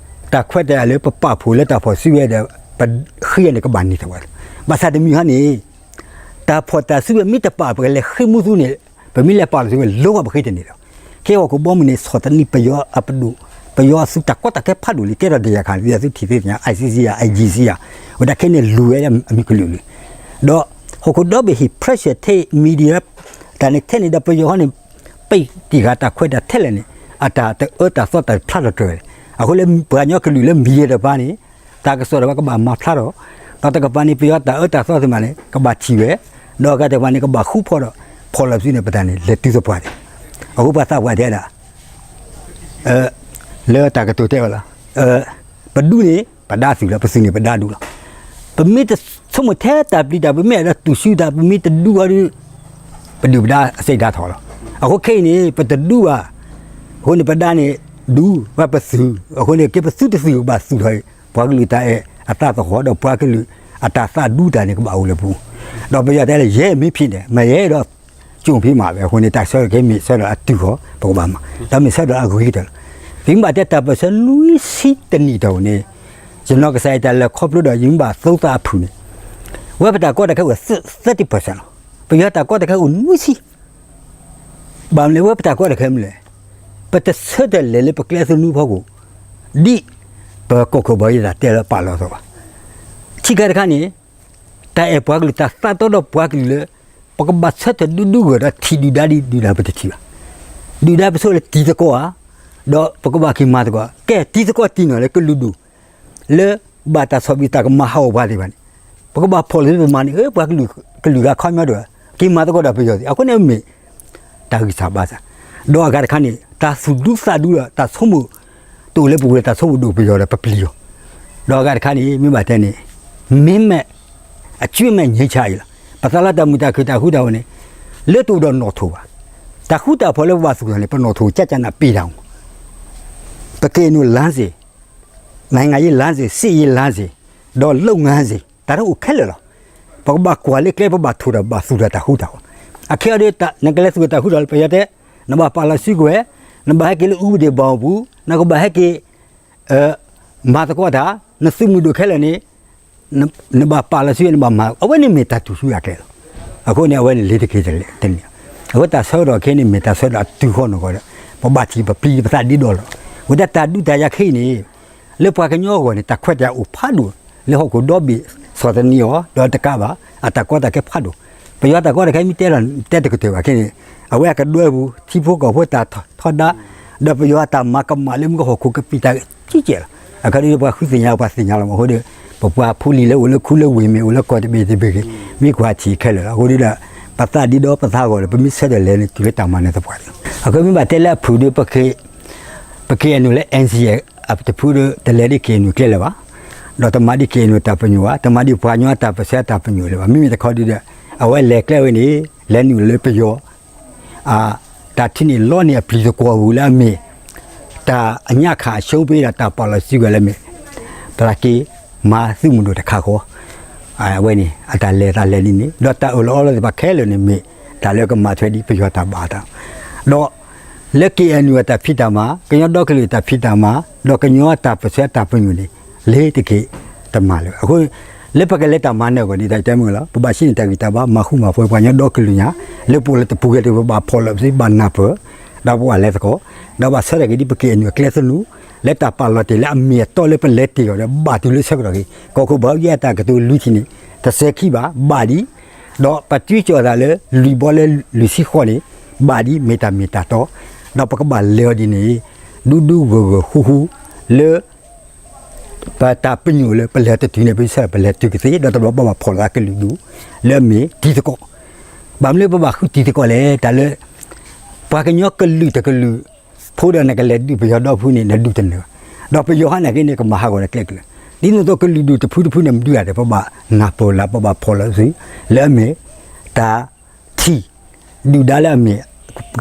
တၢ်ခွဲးတၢ်ယာ်လၢပပာ်ဖှိၣ်လၢတၢ်ဖီၣ်စုဝဲဒီး ပဃ့အီၤန့ၣ် ကဘၣ်န့ၢ်သပှၢ်တၢၢ်, ဘၣ်ဆၣ်တမံၤဟီန့ၣ် တၢ်ဖီၣ်တၢ်စုဝဲမ့ၢ်တပာ် ပကလဲၤဃ့မူသူန့ၣ် ပမ့ၢ်လဲၤပာ်လီၤစုဝဲ လီၤဂာ်ပဃ့တန့ၢ်လီၤ. ခဲအံၤဟီၣ်ခိၣ်ဘီမုၢ်န့ၣ် ဆီၣ်သနံးပယီၤအပဒိၣ်, ပယီၤအသုးတၢ်ကီတၢ်ခဲဖးဒိၣ်လံ ကဲထီၣ်တယာ်ခါ သုးထံၣ်သ့ၣ်ညါ ICC ဧါ ICC ဧါ, ဝဲဒၣ်ခဲအံၤန့ၣ်လူၤဝဲအမံၤကလုာ်လံ. ဒီးဟီၣ်ခိၣ်ဒီဘ့ၣ်ဟ့ၣ် pressure ထဲ media တၢ်န့ၣ်ထဲန့ၣ်ဒီးပယီၤဟီန့ၣ် ပံးတံၢ်ဃာ်တၢ်ခွဲးတၢ်ထဲလဲၣ်န့ၣ် အတၢ်တအၢတၢ်သီတၢ်ဖျါထီၣ်တြၢၤလဲၣ်. အဃိလၢပှၤကညီကလုာ်လၢ media တဖၣ်န့ၣ် တၢ်ကစီၣ်တဖၣ်ကဘၣ်မၤဖျါထီၣ်, ဒီးတကပၤန့ၣ် ပယီၤတၢ်အၢတၢ်သီသ့ၣ်မးန့ၣ် ကဘၣ်ထံၣ်ဝဲ, ဒီးအဂၤတကပၤန့ၣ် ကဘၣ်ဃူဖီၣ်ဒီး ဖီၣ်လီၤစုန့ၣ် ပတၢ်န့ၣ် လဲၤတုၤသပှၢ်န့ၣ်, အဃိပှၤသးပှၢ်တဲဒၣ် လၢတၢ်ကတိၤတဲဝဲလီၤ. ပဒူန့ၣ် ပဒါသုးလီၤ, ပသုးန့ၣ် ပဒါဒူလီၤ. ပမ့ၢ်တဆိကမိၣ်ထဲတၢ်ပျံၤတၢ်ဖုး မ့ၢ်အဲၣ်ဒိးတူၢ်ဆူတၢ် ပမ့ၢ်တဒူအီၤဒီး ပဒုၣ်ပဒါအစ့ၣ်ဒါထီၣ်လီၤ. အဃိခဲအံၤန့ၣ် ပတဒူဘၣ်. အဃိန့ၣ် ပဒါန့ၣ် ဒူ ပသုး, အဃိန့ၣ် ကဲပသုးတသုးဘၣ်သုးထီၣ်အံၤ ပှၤကလုာ်တၢ်အဲၣ်အသးသဟီၣ်ဒီး ပှၤကလုာ်အတၢ်သးဒူတၢ်န့ၣ် ကဘၣ်အိၣ်လၢပူၤ, ဒီးပယီၤတဲလၢ ယဲမ့ၢ်ဖံးန့ၣ် မ့ၢ်ယဲဒီး ကၠိဖံးမးဝဲ. အဃိန့ၣ် တၢ်ဆၢက့ၤမ့ၢ်ဆၢဒီးအတုၤဃီၤ ပကဘၣ်မၤ, ဒီးမ့ၢ်ဆၢဒီးအဂ့ၤကတၢၢ်လီၤ. ပမ့ၢ်ဘၣ်တဲတၢ်ပၢၢ်ဆၢနွံဆံတနံၣ်တီၢ်န့ၣ် ယနီၢ်ကစၢ်ယတၢ်လဲၤခီဖျိဒီး ယမ့ၢ်ဘၣ်သီသးအဖုၣ်န့ၣ် ဝဲပတၢ်ကီတၢ်ခဲအိၣ် သၢၣ်တံၢ်ပၢၢ်ဆၣ်လီၤ. ပယီၤတၢ်ကီတၢ်ခဲအိၣ်နွံဆံ ဘၣ်မနုၤလဲၣ် ဝဲပတၢ်ကီတၢ်ခဲမနုၤလဲၣ်, ပတဆၢထၢၣ်လဲၤလၢပကျဲသနူဖီခိၣ် ဒ်ပကီၢ်ခိၣ်ဘီယသးတဲလၢပာ်လီၤအသိးဘၣ်. ထံၣ်ကတခါန့ၣ် တၢ်အဲၣ်ပှၤကလုာ် တၢ်သးတီဒီးပှၤကလုာ်လၢ ပကဘၣ်ဆၢထၢၣ်ဒူဒူဂၢၢ်ဒီးထံၣ်ဒုၣ်ဒါဒ်ဒုၣ်ဒါပတထံၣ်ဘၣ်. ဒုၣ်ဒါပဆိလၢတံၤသကိးဧါ, ဒီးပကဘၣ်က့ၤမၤသကိး, ကဲတံၤသကိးတံၢ်နီၢ်လၢကလုာ်ဒူၣ် လၢဘၣ်တၢ်ဆီၣ်ဘံၣ်တၢ်ကမၤဟးဂီၤပှၤသ့ၣ်တဖၣ်န့ၣ် ပကဘၣ်ဖီၣ်လီၤသုပမၤန့ၣ် ပှၤကလုာ်ဂၤခီပညီတဂၤ က့ၤမၤသကိးဒီးပယီၤသ့ၣ် အဃိန့ၣ်မ့ၢ် တၢ်ဂံၢ်စၢ်ဘါစၢ်, ဒီးအဂၤတခါန့ၣ် တၢ်သူၣ်ဒူသးဒူဒီး တၢ်ဆိကမိၣ် တအိၣ်လၢပပူၤဒီး တၢ်ဆိကမိၣ်ဒိၣ်ပယီၤဒီးပပျံၤအီၤ, ဒီးအဂၤတခါန့ၣ် မ့ၢ်ဘၣ်တဲန့ၣ် မ့မ့ၢ် အကၠွ့မဲာ်ညံဆါအံၤလီၤ. ပသးလၢတၢ်မုာ်တၢ်ခုၣ်တၢ်ဃူတၢ်ဖိးန့ၣ် လၢတအိၣ်ဒီးနီၣ်ထိၣ်ဘၣ်. တၢ်ဃူတၢ်ဖိးလၢပဘၣ်သူၣ်ထီၣ်န့ၣ် ပနီၣ်ထိၣ်ကၠၢ်ကၠၢ်နၢ်ပ့ၤတၢ်အိၣ်, ပက့ၤနုာ်လမ်းစဉ်, နိုင်ငံရေးလမ်းစဉ်, စစ်ရေးလမ်းစဉ်, ဒီးလုပ်ငန်းစဉ် တၢ်တအိၣ်ခဲလၢာ်လီၤ. ပကဘၣ်ကွၢ်လၢကျဲ ပဘၣ်ထိၣ်တၢ် ဘၣ်သူၣ်ထီၣ်တၢ်ဃူတၢ်ဖိး, အခဲအံၤဒီး နကလဲၤသူၣ်ထီၣ်တၢ်ဃူတၢ်ဖိးလၢပယီၤတဲ နဘၣ်ပာ်လီၤစုကဝဲၤ, နဘၣ်ဟဲက့ၤလၢ ဥပဒေဘောင်အပူၤ, နကဘၣ်ဟဲက့ၤ မၤသကိးတၢ်, နသုးမုၢ်ဒိၣ်ခဲလၢာ်န့ၣ် နဘၣ်ပာ်လီၤစု နဘၣ်မၤ, အဝဲန့ၣ်မ့ၢ်တၢ်တူၢ်ဆူၣ်အကျဲလီၤ. အဃိန့ၣ် အဝဲန့ၣ်လ့ၤတက့ၤတန့ၢ်, အဝဲတၢ်ဆၢကတီၢ်ခဲအံၤန့ၣ် မ့ၢ်တၢ်ဆၢကတီၢ်အတုၤဃီၤနီၢ်ကီၢ်ဒီး ပဘၣ်ထံၣ်ပပျံၤပသးဒ်ဒီးလီၤ. အဝဲဒၣ်တၢ်ဒုးတၢ်ယၤခဲအံၤန့ၣ် လၢပှၤကညီအဂီၢ်န့ၣ် တၢ်ခွဲးတၢ်ယာ်အိၣ်ဖးဒိၣ်, လၢဟီၣ်ခိၣ်ဒီဘ့ၣ်ဆီၣ်သနံးအီၤ ဒီးတကးဘၣ် အတၢ်ကီတၢ်ခဲဖးဒိၣ်, ပယီၤတၢ်ကီတၢ်ခဲမ့ၢ်တဲလီၤ တဲတကတၢၢ်ဘၣ်ခဲန့ၣ် အဝဲအကဒွဲပူၤ ထံဖိကီၢ်ဖိတၢ်ထီဒါ ဒီးပယီၤအတၢ်မၤကမၣ်လၢမူကဟီၣ်ခိၣ်ကပံာ်တၢ်ကံကဲလီၤ. အခါဒီးပှၤဃုသ့ၣ်ညါ ပှၤသ့ၣ်ညါလီၤမးအဃိဒီး ပပှၤဖိလံၤလၢအိၣ်လၢခူလၢဝ့ၢ်မ့ၢ်အိၣ်လၢကီၢ်တဘ့ၣ်တဘ့ၣ်ဂ့ၤ မ့ၢ်ကွၢ်ထံၣ်ခဲလၢာ်လီၤ. အဃိဒီး ပသးဒ်ဒီးပသးဂီၢ်ဒီး ပမ့ၢ်ဆၢထၢၣ်လဲၤန့ၣ် တုၤလၢတၢ်မၤနၢၤသပှၢ်လီၤ. အဃိမ့ၢ်ဘၣ်တဲလၢအဖုၣ်ဒီး ပ KNU လၢ NCA အတဖုဒီး တလဲၤဒ် KNU ကျဲလၢၤဘၣ်, ဒီးတမၤဒ် KNU တၢ်ပညိၣ်ဘၣ်, တမၤဒ်ပှၤကညီတၢ်ပၢၢ်ဆၢတၢ်ပညိၣ်လၢၤဘၣ်. မ့မ့ၢ်တခီဒုဒီး အဝဲလဲၤကျဲဝဲန့ၣ် လဲၤနုာ်လၢပယီၤ တၢ်ထံၣ်န့ၢ်လီန့ၢ်အပျံၤသကွီၤပူၤလၢအမ့ၢ် တၢ်အညၣ်ခးအရှုံးပေးဒီး တၢ်ပာ်လီၤစုကဝဲၤလၢမ့ၢ် ပသးက့ၤမၤသုးမုၢ်ဒိၣ်တခါဃီ, အဝဲန့ၣ် အတၢ်လဲၤတၢ်လဲၤဒ်န့ၣ် ဒီးတၢ်အၢၣ်လီၤအီလီၤသ့ၣ်တဖၣ်ခဲလၢာ်န့ၣ်မ့ၢ် တၢ်လၢကမၤထွဲဒ်ပယီၤတၢ်ဘၣ်အသး, ဒီးလၢ KNU အတၢ်ဖံးတၢ်မၤ, ကညီဒီကလုာ်အတၢ်ဖံးတၢ်မၤ, ဒီးကညီအတၢ်ပၢၢ်ဆၢအတၢ်ပညိၣ်န့ၣ် လ့ၤတက့ၤတမၤလၢၤ. အဃိ လၢပကလဲၤတၢ်မၤနၢၤအဂီၢ်န့ၣ် တၢ်တဲမုၢ်လီၤ, ပဘၣ်ဟံးန့ၢ်တၢ်ဂံၢ်တၢ်ဘါ မၤဃူမၤဖိးပှၤကညီဒီကလုာ်ညါ, လၢပအိၣ်လၢတပူၤဂ့ၤတပူၤ ပဘၣ်ဖီၣ်လီၤပသံ ဘၣ်နၢ်ပၢၢ်, ဒီးပဘၣ်လဲၤသကိး, ဒီးဘၣ်ဆၢထၢၣ်က့ၤဒ်ပ KNU အကျဲသနူ, လၢတၢ်ပာ်လီၤတ့ၢ်လၢအမ့ၢ်အတီလၢပလဲၤတ့ၢ်အီၤဒီး ဘၣ်တုၤလၢဆၢကတီၢ်ဂ့ၤ, ကီၢ်ခိၣ်ဘၣ်ယဲၢ်အတၢ်ကတိၤလွံၢ်ထံၣ်န့ၣ် တစဲးခံဘၣ် ဘၣ်ဒံး, ဒီးပတုၤကီၣ်သးလၢ လွံၢ်ဘီလၢလွံၢ်ဆံဃီန့ၣ် ဘၣ်ဒံး မ့ၢ်တၢ်မ့ၢ်တၢ်တီ, ဒီးပကဘၣ်လဲၤအီၤဒ်န့ၣ် ဒူဒူဂၢၢ်ဂၢၢ်ဃူဃူ လၢ ပတၢ်ပညိၣ်လၢပလဲၤတတုၤန့ၣ် ပဆၢပလဲၤတုၤကသ့, ဒီးတဘျီဘၣ်ဘၣ်ဖီၣ်လီၤသးကလုာ်ဒူၣ် လၢအမ့ၢ်တံၤသကိး, ဘၣ်မနုၤလၢပဘၣ်ဃုတံၤသကိးလဲၣ်, တၢ်လၢ ပှၤကညီကလုာ်တကလုာ် ဖိဒီးနကလဲၤဒုးပယီၤဒီဖုန့ၣ် နဒုးတနၢၤဘၣ်, ဒီးပယီၤဟါန့ၣ်က့န့ၣ် ကမၤဟးဂီၤနကျဲကလုာ်, ဒ်သိးသိးကလုာ်ဒူၣ်တဖုတဖုန့ၣ် မဒုးဂၤဒီး ပဘၣ်နၢ်ပၢၢ်လၢ ပဘၣ်ဖီၣ်လီၤစု လၢအမ့ၢ် တၢ်ထံၣ် ဒုၣ်ဒါလၢအမ့ၢ်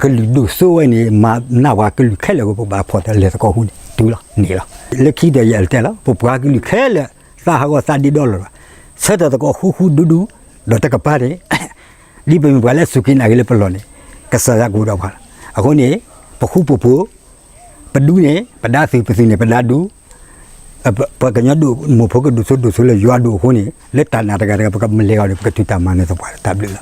ကလုာ်ဒိၣ်စိဝဲန့ၣ် မၤနၢ်ပှၤကလုာ်ခဲလၢာ်အဃိ ပဘၣ်ဖီၣ်တၢ်လဲၤသကိးဃူန့ၣ် တုၤလီၤန့ၣ်လီၤ. လၢခံကတၢၢ်ယအဲၣ်ဒိးတဲလီၤ ပပှၤကလုာ်ခဲလၢာ် သးဟးဂီၤသးဒ့ဒီလီၤလီၤ, ဆၢထၢၣ်သကိးဃူဃူဒူဒူ, ဒီးတကပၤန့ၣ် ဒ်ပမ့ၢ်ပှၤလၢအစူၢ်က့ၤနာ်က့ၤလၢပလီၢ်န့ၣ် ကစၢ်ယွၤကအိၣ်ဒီးပှၤလီၤ. အဃိန့ၣ် ပဃူပဖိး ပဒူန့ၣ် ပဒါသုး ပသုးန့ၣ် ပဒါဒူ ပှၤကညီဒိၣ်မိၢ်ဖိကဒိၣ်စိဒိၣ်စိလၢယွၤဒိၣ်အဃိန့ၣ် လၢတၢ်နာ်တဂၤတဂၤ ပကမၤလဲၤအီၤန့ၣ် ပကတုၤတၢ်မၤနၢၤသပှၢ်တၢ်ဘျုးလီၤ.